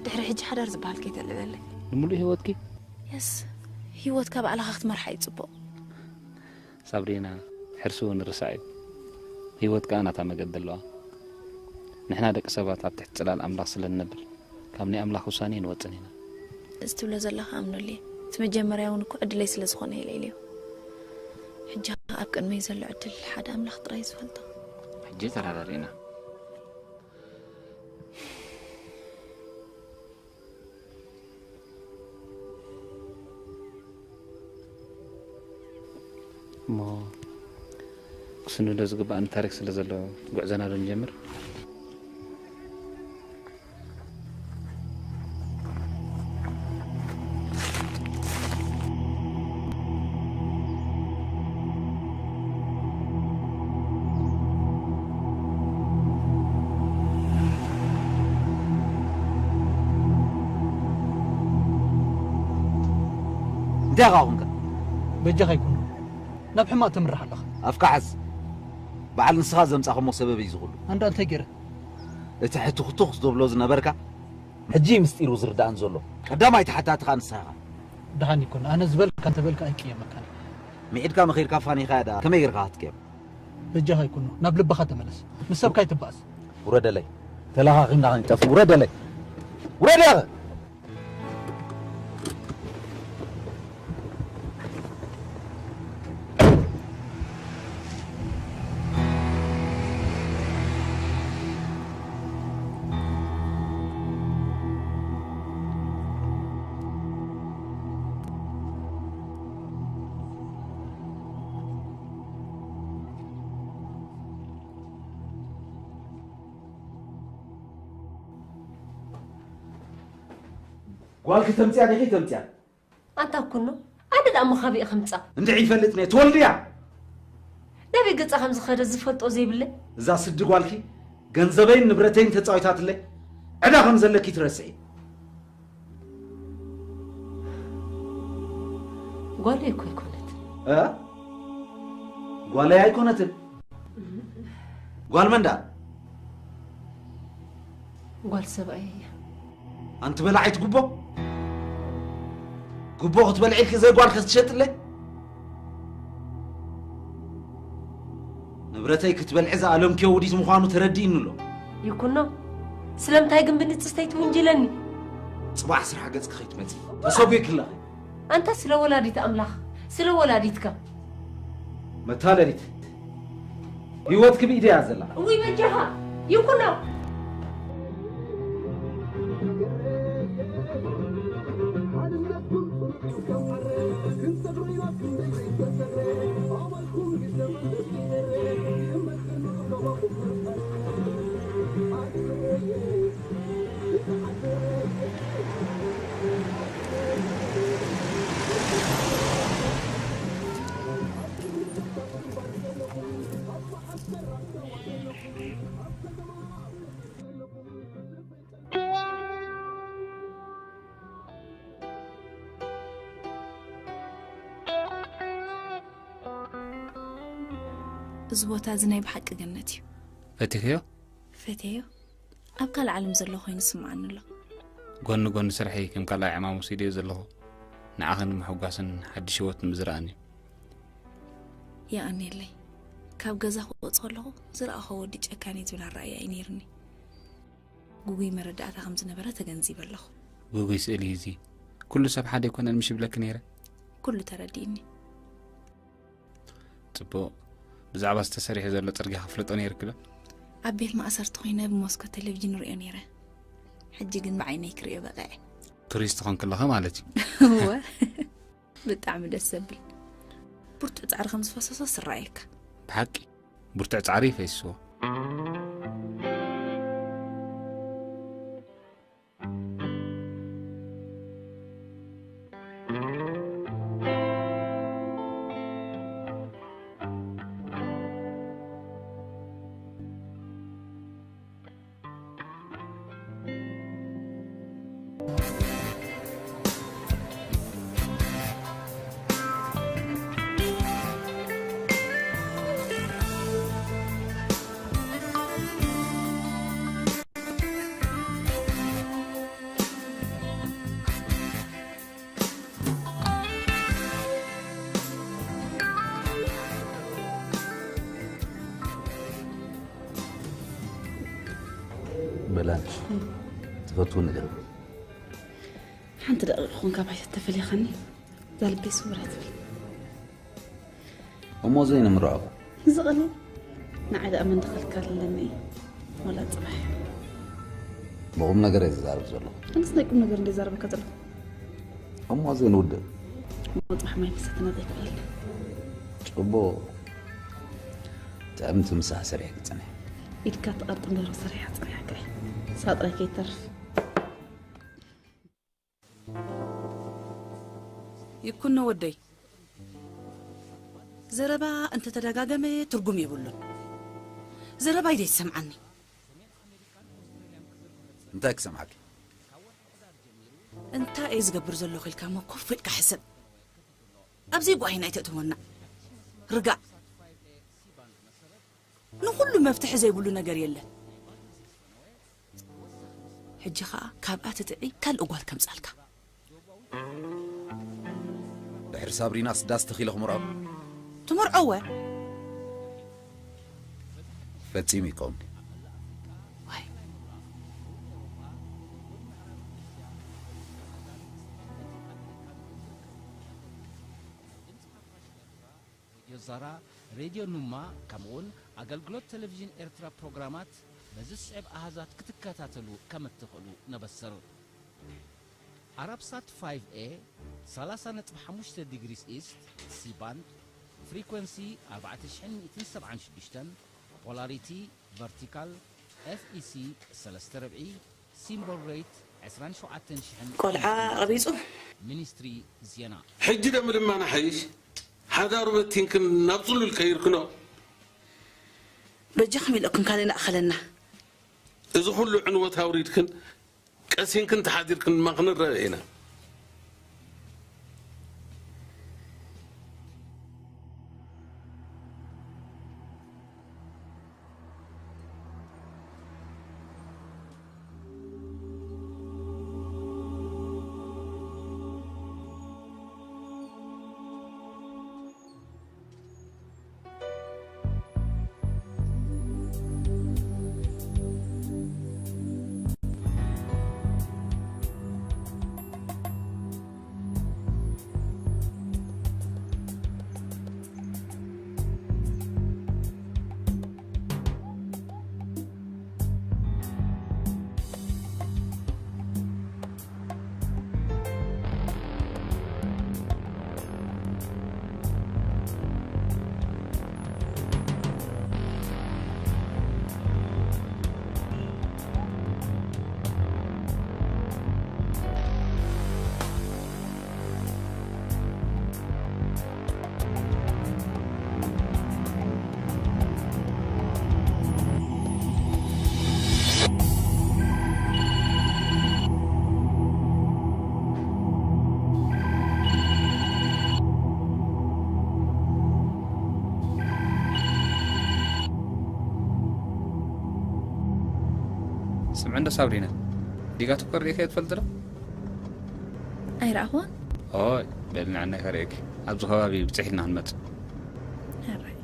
ድሕሪ ሕጂ ሓዳር ዝበሃል ከይተልዕለለይ። ንምሉእ ህይወትኪ? የስ፣ ህይወትካ ባዕልኻ ክትመርሓ እዩ ጽቡቕ። ሳብሪና፣ ሕርሲ እውን ርሳዕ እዩ። ህይወት ከኣ ናታ መገዲ ኣለዋ። ንሕና ደቂ ሰባት ኣብ ትሕቲ ጽላል ኣምላኽ ስለ ንነብር፣ ካብ ናይ ኣምላኽ ውሳኔ ኣይንወጽን ኢና። እዚ ትብሎ ዘለኻ ኣምነሉ እየ። እቲ መጀመርያ እውን እኮ ዕድለይ ስለ ዝኾነ እየ ልዒለዮ። ሕጂ ኣብ ቅድመይ ዘሎ ዕድል ሓደ ኣምላኽ ጥራይ እዩ ዝፈልጦ። ሕጂ ተረዳዲእና። እሞ ክስንዶ ዝግባኣኒ ታሪክ ስለ ዘሎ ጉዕዞና ዶ ንጀምር? ኢኻ ኹንካ። በጃኻ ይኩኖ። ናብ ሕማቕ ተምርሕ ኣለኻ። ኣፍካ ሓዝ። በዓል ንስኻ ዘምጻኹሞ ሰበብ እዩ ዝኹሉ። ኣንዳ እንታይ ገይረ? እቲ ሕቱኽቱኽ ትብሎ ዝነበርካ፣ ሕጂ ምስጢሩ ዝርዳእን ዘሎ። ቀዳማይ ተሓታትኻ ንስኻ ኢኻ። ደሓን ይኩኖ። ኣነ ዝበልካ እንተበልካ ኣይቅየመካን። ምዒድካ መኺርካ ፋኒኻ እያ ደኣ ከመይ ጌርካ ክትቅየም? በጃኻ ይኩኖ። ናብ ልብኻ ተመለስ። ምስ ሰብካ ኣይትባእስ። ውረደለይ። ተለኻኺምና ክንጠፍ። ውረደለይ። ውረድ ኢኻ። ጓልኪ ተምጽያ ዲኺ ተምጽያ? ኣንታ ኩኖ፣ ኣነ ደኣ እሞ ካበይ ከምጻ? እንድዒ ይፈልጥ ነየ፣ ትወልድያ። ናበይ ገጻ ከም ዝኸደ ዝፈልጦ ዘይብለይ? እዛ ስዲ ጓልኪ ገንዘበይን ንብረተይን ተጻዊታትለይ፣ ዕዳ ከም ዘለኪ ትረስዒ። ጓለይ እኮ ኣይኮነትን። እ? ጓለይ ኣይኮነትን? ጓል መን ደኣ? ጓል ሰብኣይ እያ። ኣንቲ በላዒት ጉቦ፣ ጉቦ ክትበልዒ ኢልኪ ዘይ ጓልኪ ክትሸጥለይ? ንብረተይ ክትበልዒ ዝኣለምክዮ ውዲት ምዃኑ ተረዲእኒ ኣሎ። ይኩኖ፣ ስለምንታይ ግን ብንጽስተይ ትውንጅለኒ? ጽባሕ ስራሕ ገጽኪ ከይትመጺ ተሰጒግኪ ኣለኺ። ኣንታ ስለ ወላዲት ኣምላኽ፣ ስለ ወላዲትካ። መታለሊት። ህይወትኪ ብኢደይ እያ ዘላ። እውይ በጃኻ፣ ይኩኖ። እዚ ቦታ እዚ ናይ ብሓቂ ገነት እዩ። ፈቲኽዮ? ፈትየዮ። ኣብ ካልእ ዓለም ዘሎ ኮይኑ ይስምዓኒ ኣሎ። ጎኒ ጎኒ ስርሐይ ከም ካልኣይ ዕማም ወሲደዮ ዘለኹ ንዓኺ ንምሕጓስን ሓድሽ ህይወት ንምዝራእን እዩ። የቐንየለይ። ካብ ገዛ ክወጽእ ከለኹ ዝረኣኹ ወዲ ጨካን እዩ ዝብል ኣረኣእያ እዩ ነይርኒ። ግጉይ መረዳእታ ከም ዝነበረ ተገንዚበ ኣለኹ። ግጉይ ስእሊ እዩ እዚ። ኩሉ ሰብ ሓደ ኣይኮነን ምሽ ይብለኪ ነይረ። ኩሉ ተረዲእኒ። ጽቡቕ። ብዛዕባ ዝተሰሪሑ ዘሎ ጽርግያ ክፍለጦ ነይርኪ ዶ? ኣብ ቤት ማእሰርቲ ኮይነ ብመስኮት ቴሌቪዥን ርእዮ ነይረ። ሕጂ ግን ብዓይነይ ክርእዮ በቒዐ። ቱሪስት ኾንኪ ኣለኺ ማለት እዩ። እወ። ብጣዕሚ ደስ ዘብል። ብርቱዕ ጻዕሪ ከም ዝፈሰሶ ስራየካ። ብሓቂ ብርቱዕ ጻዕሪ ይፈይስዎ። በላን ትፈትውኒ ዶ? ሓንቲ ደቂቕ ኹን ካባይ ተፈሊኻኒ፣ እዛ ልበይ ስውር ኣይትብል። እሞ ዘይንምርዖ? ዝቕኒ ንዓይ ደኣ መን ደኸልካ ኣለኒ? ወላ ጽባሕ። ብቑም ነገር እየ ዝዛረብ ዘለኹ። ኣነስ ናይ ቁም ነገር እንደ ዛረበካ ዘለኹ። እሞ ዘይንውድእ? እሞ ጽባሕ ማይ ክሰትና ዘይክእል። ጽቡቕ። ጥዕምቲ ምሳሕ ሰሪሕ ክጽንሕ። ኢድካ ትቐርጥ እምበር ሰሪሓ ጽኒሓካ እየ። ሳጥራይ ከይተርፍ። ይኩኖ ወደይ፣ ዘረባ እንተተደጋገመ ትርጉም የብሉን። ዘረባይ ዘይትሰምዓኒ። እንታይ ክሰምዓኪ? እንታይ እየ ዝገብር ዘለኹ ኢልካ እሞ ኮፍ ኢልካ ሕሰብ። ኣብ ዘይጓሂና ኣይተእትወና። ርጋእ። ንኹሉ መፍትሒ ዘይብሉ ነገር የለን። ሕጂ ኸኣ ካብኣ ትጥዒ ካልእ ጓል ከምጻልካ። ድሕሪ ሳብሪናስ ዳስ ተኺለ ክምርዖ። ትምርዖወ? ፈጺሙ ይከውን። ዋይ። ሬድዮ ዛራ፣ ሬድዮ ኑማ፣ ከምኡውን ኣገልግሎት ቴሌቪዥን ኤርትራ ፕሮግራማት በዚ ዝስዕብ ኣሃዛት ክትከታተሉ ከም እትኽእሉ ነበሰሩ። ኣራብሳት ፋይቭ ኤ፣ ሰላሳ ነጥቢ ሓሙሽተ ዲግሪስ ኢስት፣ ሲ ባንድ፣ ፍሪኮንሲ ኣርባዕተ ሽሕን ሚእትን ሰብዓን ሽዱሽተን፣ ፖላሪቲ ቨርቲካል፣ ኤፍ ኢ ሲ ሰለስተ ርብዒ፣ ሲምቦል ሬት ዕስራን ሸውዓተን ሽሕን። ቆልዓ ቀቢጹ። ሚኒስትሪ ዜና። ሕጂ ደም ድማ ንሓይሽ ሓዳሩ በቲንክን ናብ ጽሉል ከይርክኖ። በጃኹም ኢለኩም ካልእ ንኣኸለና። እዚ ኩሉ ዕንወት ኣውሪድክን ቀሲንክን ተሓዲርክን ድማ ክንረአ ኢና። ስምዒ እንዶ ሳብሪና፣ ዲጋ ትኮር ሪኢኸ ትፈልጥ ዶ? ኣይረኣኹን። ኦይ፣ በል ንዕናይ ከርእየኪ። ኣብዚ ከባቢ ብፅሕ ኢልና ክንመፅእ። ሕራይ።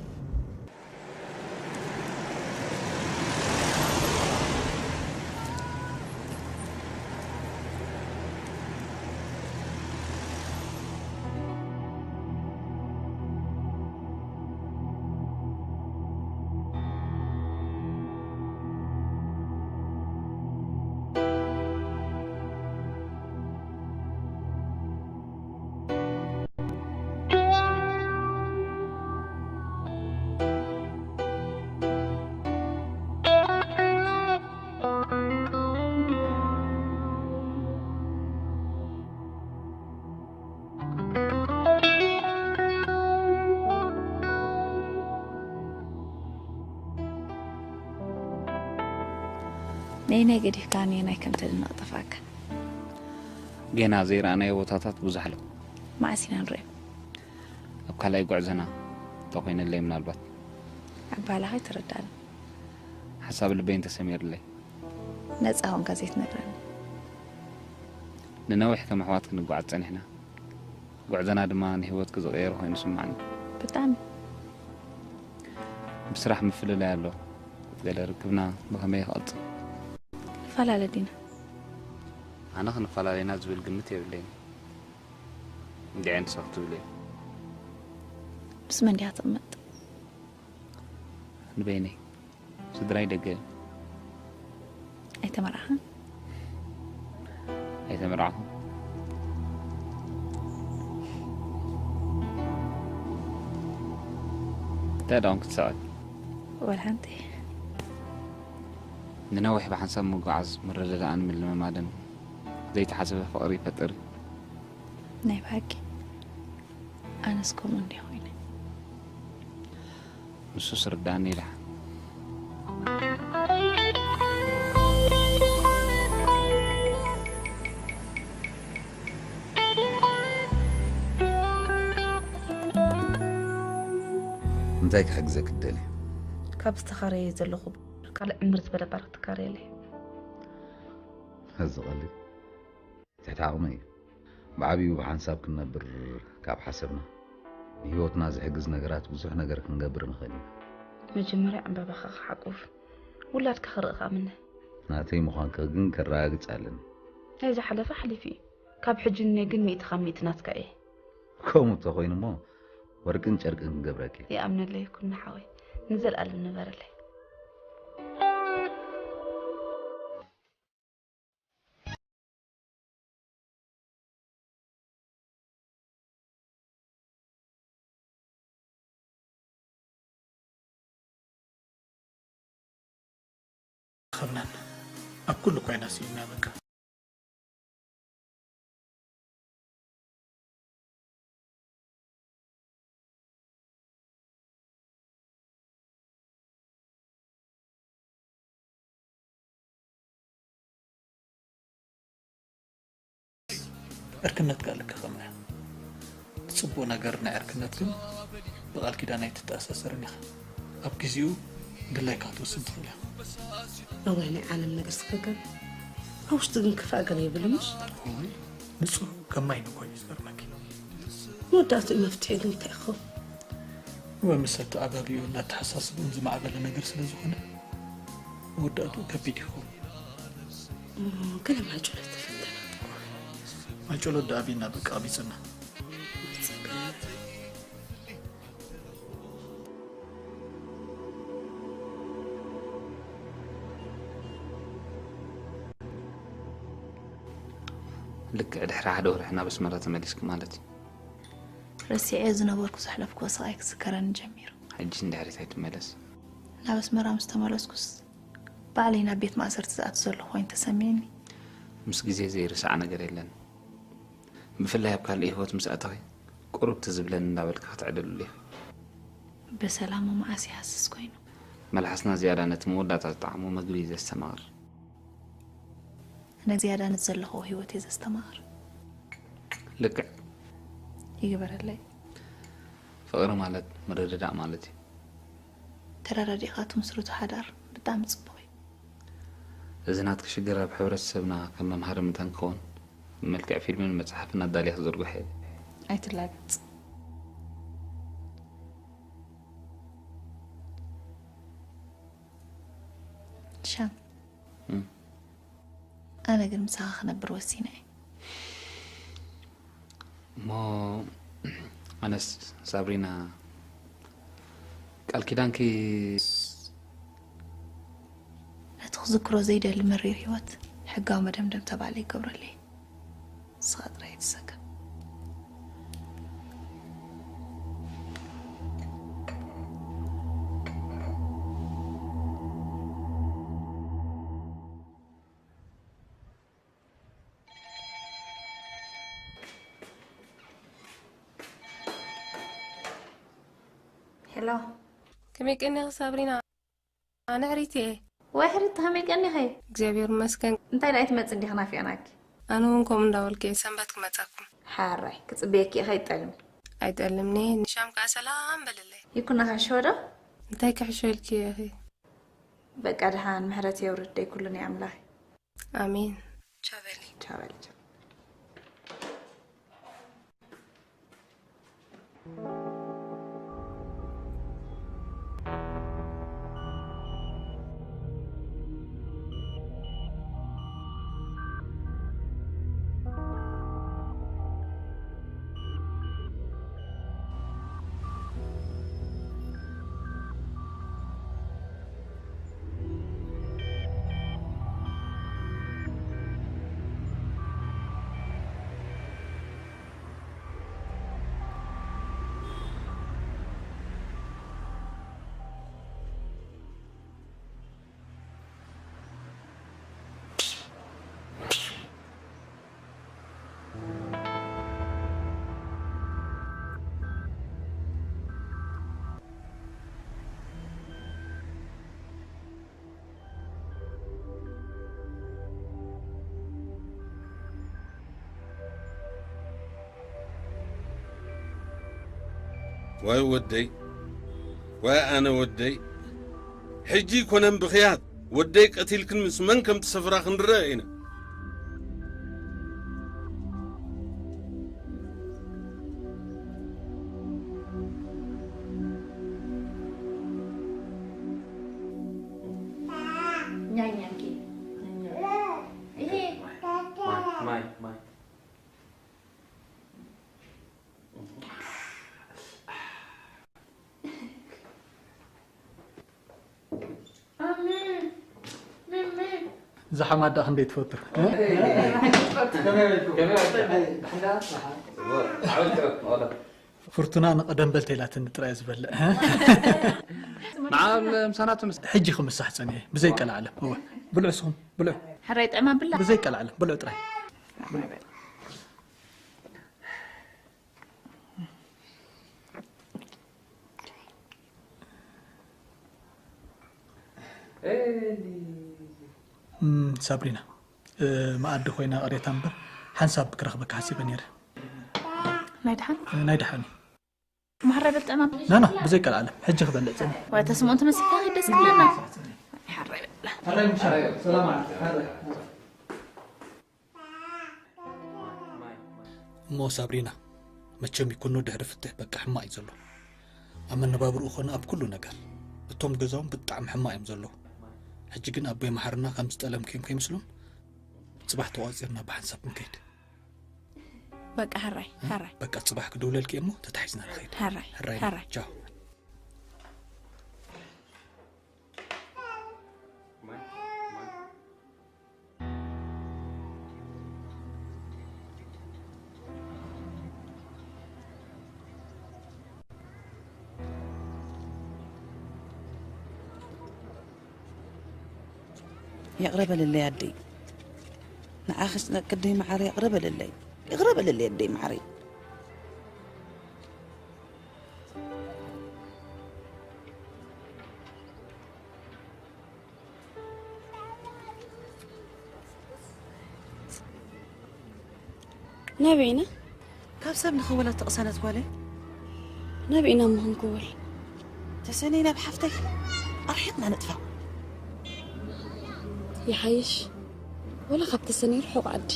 ነይናይ ገዲፍካ ነየናይ ከም ተድንቕ ጠፋካ። ጌና ዘይረኣናዮ ቦታታት ብዙሕ ኣሎ። መዓስ ኢና ንሪኦ? ኣብ ካልኣይ ጉዕዞና እንተኾይነለይ ምናልባት። ኣባላኻ ኣይተረዳእን። ሓሳብ ልበይ እንተሰሚርለይ። ነፃ ኾንካ ዘይትነግረኒ። ንነዊሕ ከም ኣሕዋት ክንጓዓዝ ጸኒሕና። ጉዕዞና ድማ ንህይወትኪ ዝቐየረ ኮይኑ ይስምዓኒ። ብጣዕሚ። ብስራሕ ምፍልላይ ኣሎ። ገለ ርክብና ብኸመይ ክቕጽል? ንፈላለ ዲና? ኣነ ክንፈላለ ኢና ዝብል ግምት የብለይን። እንዲዐ ንስኺ ትብልዮ። ምስ መን ዲኻ ትቕመጥ? ንበይነይ። ስድራይ ደገ እዮም። ኣይተመርዓኻን? ኣይተመርዓኹን። እንታይ ደኣ ክትስዕል? ወላ ሓንቲ። ንነዊሕ ብሓንሳብ ምጉዓዝ ምርድዳእን ምልምማድን ዘይተሓሰበ ፍቕሪ ይፈጥር እዩ። ናይ ብሓቂ ኣነስ ከምኡ እንድየ ኮይነ። ንሱስ ርድኣኒ ይድሓን። እንታይ ክሕግዘኪ ትደልዪ? ካብ ዝተኻረየ ዘለኹ ካልእ ዕምር ዝበለ ባርክ ትካረየለይ። እዚ ቀሊል ትሕቲ ዓቕመይ እዩ። ብዓብዩ ብሓንሳብ ክንነብር ካብ ሓሰብና፣ ንህይወትና ዝሕግዝ ነገራት ብዙሕ ነገር ክንገብር ንኽእል ኢና። መጀመርያ ዕምባባኻ ክሓቁፍ፣ ውላድካ ክርኢ ከኣ ምነ። ናተይ ምዃንኪ ግን ከረጋግጽ ኣለኒ። ናይ ዝሓለፈ ሓሊፉ እዩ። ካብ ሕጂ ንኔ ግን ሚእቲ ካብ ሚእቲ ናትካ እየ። ከምኡ እንተኾይኑ እሞ ወርቅን ጨርቅን ክንገብረኪ። ይኣምነለይ ኩና ሓወይ፣ ንዘልኣለም ንበረለይ። ኸብናን ኣብ ኩሉ ኮይና ስኢና በቃ። ዕርክነት ከኣ ልክዕ ከምኡ እያ። እቲ ጽቡቕ ነገር ናይ ዕርክነት ግን ብቓል ኪዳን ኣይትተኣሳሰርን ኢኻ። ኣብ ግዜኡ ድላይካ ክትውስን ትኽእል ኢኻ። እዋይ ናይ ዓለም ነገር ስክገር ኣብ ውሽጢ ግን ክፋእ ገለ የብሉ ምሽ ንጹህ ከማይ ንኮ እዩ ዝገርመኪ። መወዳእትኡ መፍትሒ ግን እንታይ ይኸውን? እወ ምስ ኣተዓባቢኡ እናተሓሳስብኡን ዝማዕበለ ነገር ስለ ዝኾነ መወዳእትኡ ከቢድ ይኸውን። ገለ ማይጨሎ ተፈተና ማይጨሎ ዳኣቢና በቃ ኣቢፅና። ልክዕ ድሕሪ ሓደ ወርሒ ናብ ኣስመራ ተመሊስኪ ማለት እዩ። ረሲዐዮ ዝነበርኩ ዘሕለፍክዎ ስቓይ ክዝከረኒ ጀሚሩ። ሕጂ ንድሕሪት ኣይትመለስ። ናብ ኣስመራ ምስ ተመለስኩስ ባዕለይ ናብ ቤት ማእሰርቲ ዝኣቱ ዘለኹ ኮይኑ ተሰሚዕኒ። ምስ ግዜ ዘይርሳዕ ነገር የለን። ብፍላይ ኣብ ካልእ ህይወት ምስ ኣተኺ ቁሩብ ትዝ ዝብለኒ እንዳበልኪ ክትዕልልሉ ኢኺ። ብሰላሙ መዓስ ይሃስስ ኮይኑ። መልሓስና ዝያዳ ነቲ መወዳእታ ዝጠዓሞ መግቢ እዩ ዘስተማቕር። ኣነ ዝያዳ ነቲ ዘለኹዎ ህይወት እየ ዘስተማቕር። ልክዕ። ይግበረለይ። ፍቕሪ ማለት ምርድዳእ ማለት እዩ። ተረዳዲእኻ ትምስርቶ ሓዳር ብጣዕሚ ጽቡቕ እዩ። እዚ ናትኪ ሽግር ኣብ ሕብረተሰብና ከም መምሃሪ ምእንታን ክኸውን ብመልክዕ ፊልምን መጽሓፍን ኣዳልየ ክዝርግሖ እየ። ኣይትላገጽ። ሻም እም። ኣነ ግን ምሳኻ ክነብር ወሲነ እየ። እሞ ኣነስ ሳብሪና ቃል ኪዳንኪ ነቲ ክዝክሮ ዘይደሊ መሪር ህይወት ሕጋዊ መደምደምታ ባዕለይ ይገብረለይ። ንስኻ ጥራይ ትሰከም። ሄሎ። ከመይ ቀኒኺ ሳብሪና? ኣነ ሕሪት እየ። ዋይ ሕሪት ከመይ ቀኒኺ? እግዚኣብሔር ይመስገን። እንታይ ደኣ ኣይትመጽን ዲኺ ናፊቕናኪ። ኣነ እውን ከምኡ እንዳበልኩ እየ ሰንበት ክመጻኩም። ሓራይ ክጽበየኪ እየ ከይትጠልሚ። ኣይጠልምኒ ንሻም ከኣ ሰላም በልለይ። ይኩና ክሕሾ ዶ? እንታይ ክሕሾ ኢልኪ ኢኺ? በቃ ደሓን ምሕረት የውርድ ደይ ኩሉ ናይ ኣምላኽ። ኣሜን። ቻው በሊ። ቻው በሊ። ዋይ ወደይ ወይ ኣነ ወደይ፣ ሕጂ ይኮነን ብኽያት ወደይ ቀቲልክን ምስ መን ከም ትሰፍራ ክንርእ ኢና። እዛ ሓማዳ ክንደይ ትፈቱ? ፍርቱና ንቐደም በል ተይላትኒ ጥራይ ዝበልዕ። ንዓ ምሳናቱ ምስ ሕጂ ክምሳሕ ጸኒሐ ብዘይ ቀልዓለም። እወ ብልዑ ስኹም ብልዑ። ሕራይ ጥዕም ኣብላ። ብዘይ ቀልዓለም ብልዑ ጥራይ። ሳብሪና፣ መኣዲ ኮይና ቅሬታ እምበር ሓንሳብ ክረኽበካ ሓሲበ ነይረ። ናይ ድሓን ናይ ድሓን እዩ። ማሕራይ በል ጥዕና ናና ብዘይ ቀልዓለም ሕጂ ክበልዕ ጽን። ወይ ተስምዑን ተመሲልካ ደስ ክብለና። ሓራይ በል። እሞ ሳብሪና፣ መቸም ይኩኖ ድሕሪ ፍትሕ በቃ ሕማቕ እዩ ዘሎ። ኣብ መነባብርኡ ኮነ ኣብ ኩሉ ነገር። እቶም ገዛኦም ብጣዕሚ ሕማቕ እዮም ዘለዉ። ሕጂ ግን ኣቦይ መሓርና ከም ዝጠለምክዮም ከይመስሎም ጽባሕ ተቋጺርና ብሓንሳብ ክንከይድ። በቃ ሕራይ ሕራይ። በቃ ጽባሕ ክድውለልኪ እሞ ተታሒዝና ንኸይድ። ሕራይ ሕራይ። ሕራይ። ቻው። ይቕረ በልለይ ኣደይ፣ ንዓኺ ክጭነቅ ክደይ መዓረይ፣ ይቕረ በልለይ፣ ይቕረ በልለይ ኣደይ መዓረይ። ናበይ ኢና? ካብ ሰብ ንኽወላ ተቕሰነት ጓለይ። ናበይ ኢና እሞ ክንክወል? ተሰነይ ናብ ሓፍተይ ኣርሒቕና ንጥፋእ። ይሓይሽ ወላ ካብ ተሰነይ ርሑቕ ዓዲ።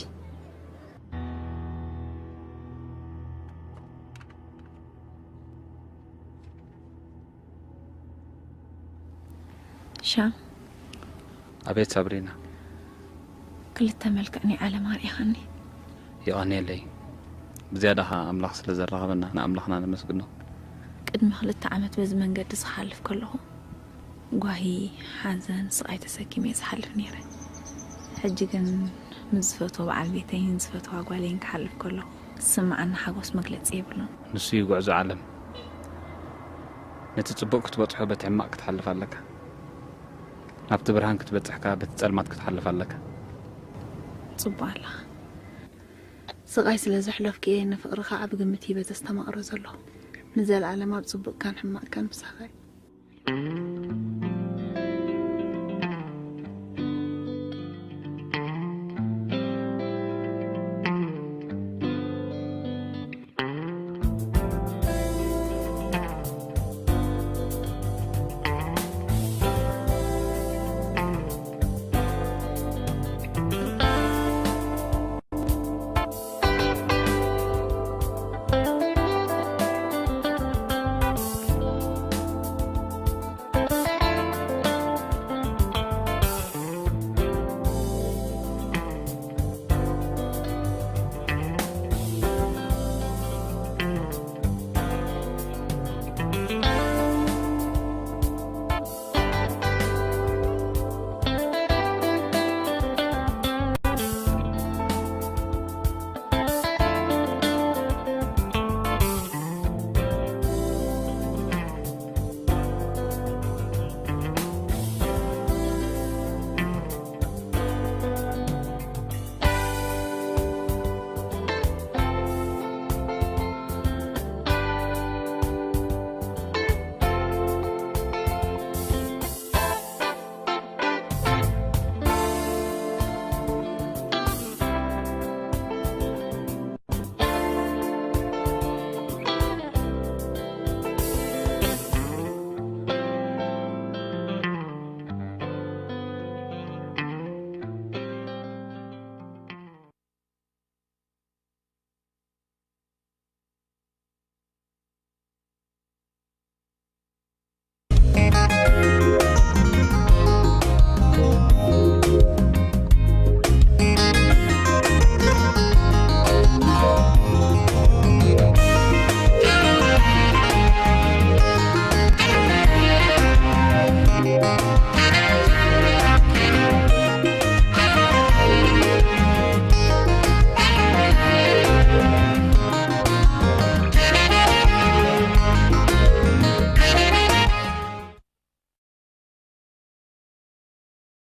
ሻም። ኣቤት ሳብሪና። ክልተ መልክዕ ናይ ዓለም ኣርኢኻኒ። የቐንየለይ። ብዝያዳ ኸኣ ኣምላኽ ስለ ዘራኸበና ንኣምላኽና ነመስግኖ። ቅድሚ ክልተ ዓመት በዚ መንገዲ እዚ ክሓልፍ ከለኹ ጓሂ፣ ሓዘን፣ ስቓይ ተሰኪመ እየ ዝሓልፍ ነይረ። ሕጂ ግን ምስ ዝፈትዎ በዓል ቤተይን ዝፈትዋ ጓለይን ክሓልፍ ከለኹ ዝስምዓኒ ሓጎስ መግለጺ የብሉን። ንሱ እዩ ጉዕዞ ዓለም። ነቲ ጽቡቕ ክትበጽሖ በቲ ሕማቕ ክትሓልፍ ኣለካ። ናብቲ ብርሃን ክትበጽሕ ከኣ በቲ ጸልማት ክትሓልፍ ኣለካ። ጽቡቕ ኣለኻ። ስቓይ ስለ ዘሕለፍኩ እየ ንፍቕርኻ ዓቢ ግምት ሂበ ዘስተማቕሮ ዘለኹ። ንዘለኣለም ኣብ ጽቡቕካን ሕማቕካን ምሳኻ እየ።